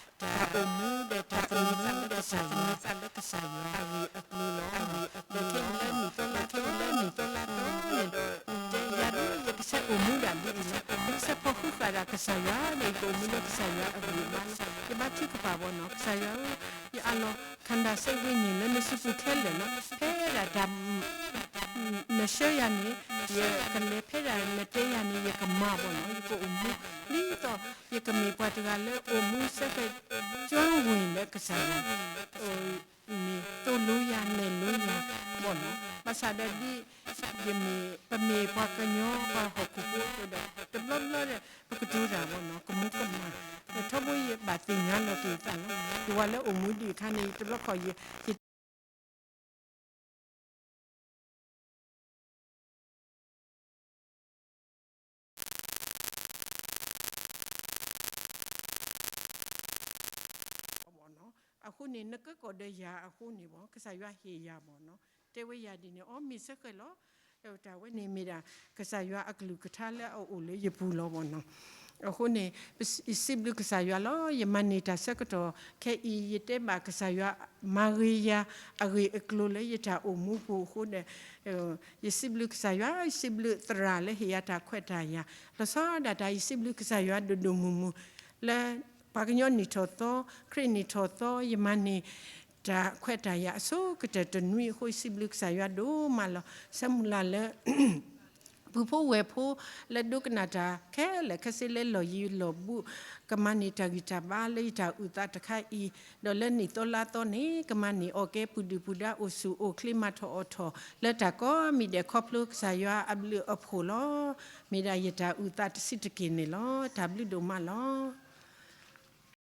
တၢ်အိၣ်မူဒီးတၢ်သူၣ်မူသးလၢကစၢ်ယွၤ အဂ့ၢ်အကျိၤလီၤ. ဒီးခဲအံၤလၢနံၣ်သီလါထီ နံၣ်သီလါသီန့ၣ်, ယၤဒ်ယကဆဲးအိၣ်မူဒၣ်ဒ်အံၤလီၤ. ယကဆဲးဖီၣ်ဃံးဃာ်ဒၣ်ကစၢ်ယွၤန့ၣ် ယကအိၣ်မူလၢကစၢ်ယွၤအဂံၢ်အဘါလီၤ. ယဘါထုကဖၣ်ဘၣ်နီၤ, ကစၢ်ယွၤဧၢ, ယအးလီၤ ခန္ဓာစိတ်ဝိညာဉ် လၢနစုပူၤခဲလၢာ်လီၤ. ဖဲဒၣ်တၢ် နဆှၢယၤန့ၣ် ယကလဲၤ, ဖဲဒၣ်နတဲယၤန့ၣ် ယကမၤဘၣ်နီၤ, ယကအိၣ်မူ ဒ်သိးယကမ့ၢ်ပှၤတဂၤလၢအိၣ်မူစ့ၢ်ကီး ကၠီဝ့ၢ်လၢကစၢ်ယွၤ မ့ၢ်သိၣ်လိယၤ နဲၣ်လိယၤဘၣ်နီၤ. ဘၣ်ဆၣ်ဒီးဒ် ယမ့ၢ်, ပမ့ၢ်ပှၤကညီပှၤဟီၣ်ခိၣ်ဖိအသိးဒီး တဘျီဘျီဒီး ပကတိၤတၢ်ဘၣ်နီၤ, ကမူၤကမၣ်, ထီဘိယဘၣ်သ့ၣ်ညါလီၤက့ၤယသးလီၤ. ယဝၤလၢအိၣ်မူဒံးအခါန့ၣ် တဘျီဃီ ယ အဃိန့ၣ် နကဲကီးဒီးယၤအဃိန့ၣ်ဘၣ် ကစၢ်ယွၤဟ့ၣ်ယၤဘၣ်နီၤ, တဲဝဲယၤဒ်န့ၣ် အီမ့ၢ်စ့ၢ်ကီးလီၤ. တၢ်ဝဲန့ၣ်မ့ၢ်ဒၣ် ကစၢ်ယွၤအကလုၢ်ကထါလၢအအိၣ်လၢယပူၤလီၤဘၣ်နီၤ. အဃိန့ၣ် ယစံးဘျုးကစၢ်ယွၤလီၤ. ယမၤန့ၢ်တၢ်ဆၢကတီၢ်ခဲအံၤ ယတဲဘၣ်ကစၢ်ယွၤမၤဂ့ၤယၤ အဂ့ၢ်အကျိၤလၢယတၢ်အိၣ်မူပူၤအဃိဒီး ယစံးဘျုးကစၢ်ယွၤ, ယစံးဘျုးသရၣ်လၢဟ့ၣ်ယၤတၢ်ခွဲးတၢ်ယာ်, လီၤဆီဒၣ်တၢ် ယစံးဘျုးကစၢ်ယွၤဒိၣ်ဒိၣ်မုၢ်မုၢ် လၢပှၤကညီနံၣ်ထီၣ်သီ, ခရံာ်နံၣ်ထီၣ်သီ ယမၤန့ၢ်တၢ်ခွဲးတၢ်ယာ်အဆိကတၢၢ်တနွံအဃိ ယစံးဘျုးကစၢ်ယွၤဒိၣ်မးလီၤ. ဆၢမုၢ်လၢ်လၢ ပုၢ်ဖိဝဲၢ်ဖိလၢဒိကနၣ်တၢ်ခဲလၢာ်ခဲဆ့လၢလီၢ်ယံၤလီၢ်ဘူး ကမၤန့ၢ်တၢ်ဂံၢ်တၢ်ဘါလၢယတၢ်အုၣ်သးတခါအံၤ, ဒီးလၢနံၣ်သီလါသီန့ၣ် ကမၤန့ၢ်အီၣ်ကဲပှၤဒုၣ်ပှၤဒါအိၣ်ဆူၣ်အိၣ်ချ့မၤထီၣ်အီၣ်ထီၣ် လၢတၢ်ကိးမံၤဒဲးခီဖျိကစၢ်ယွၤအဘျုးအဖှိၣ်လီၤ. မ့ၢ်ဒၣ်ယတၢ်အုၣ်သးတဆံးတက့ၢ်န့ၣ်လီၤ. တၢ်ဘျုးဒိၣ်မးလီၤ.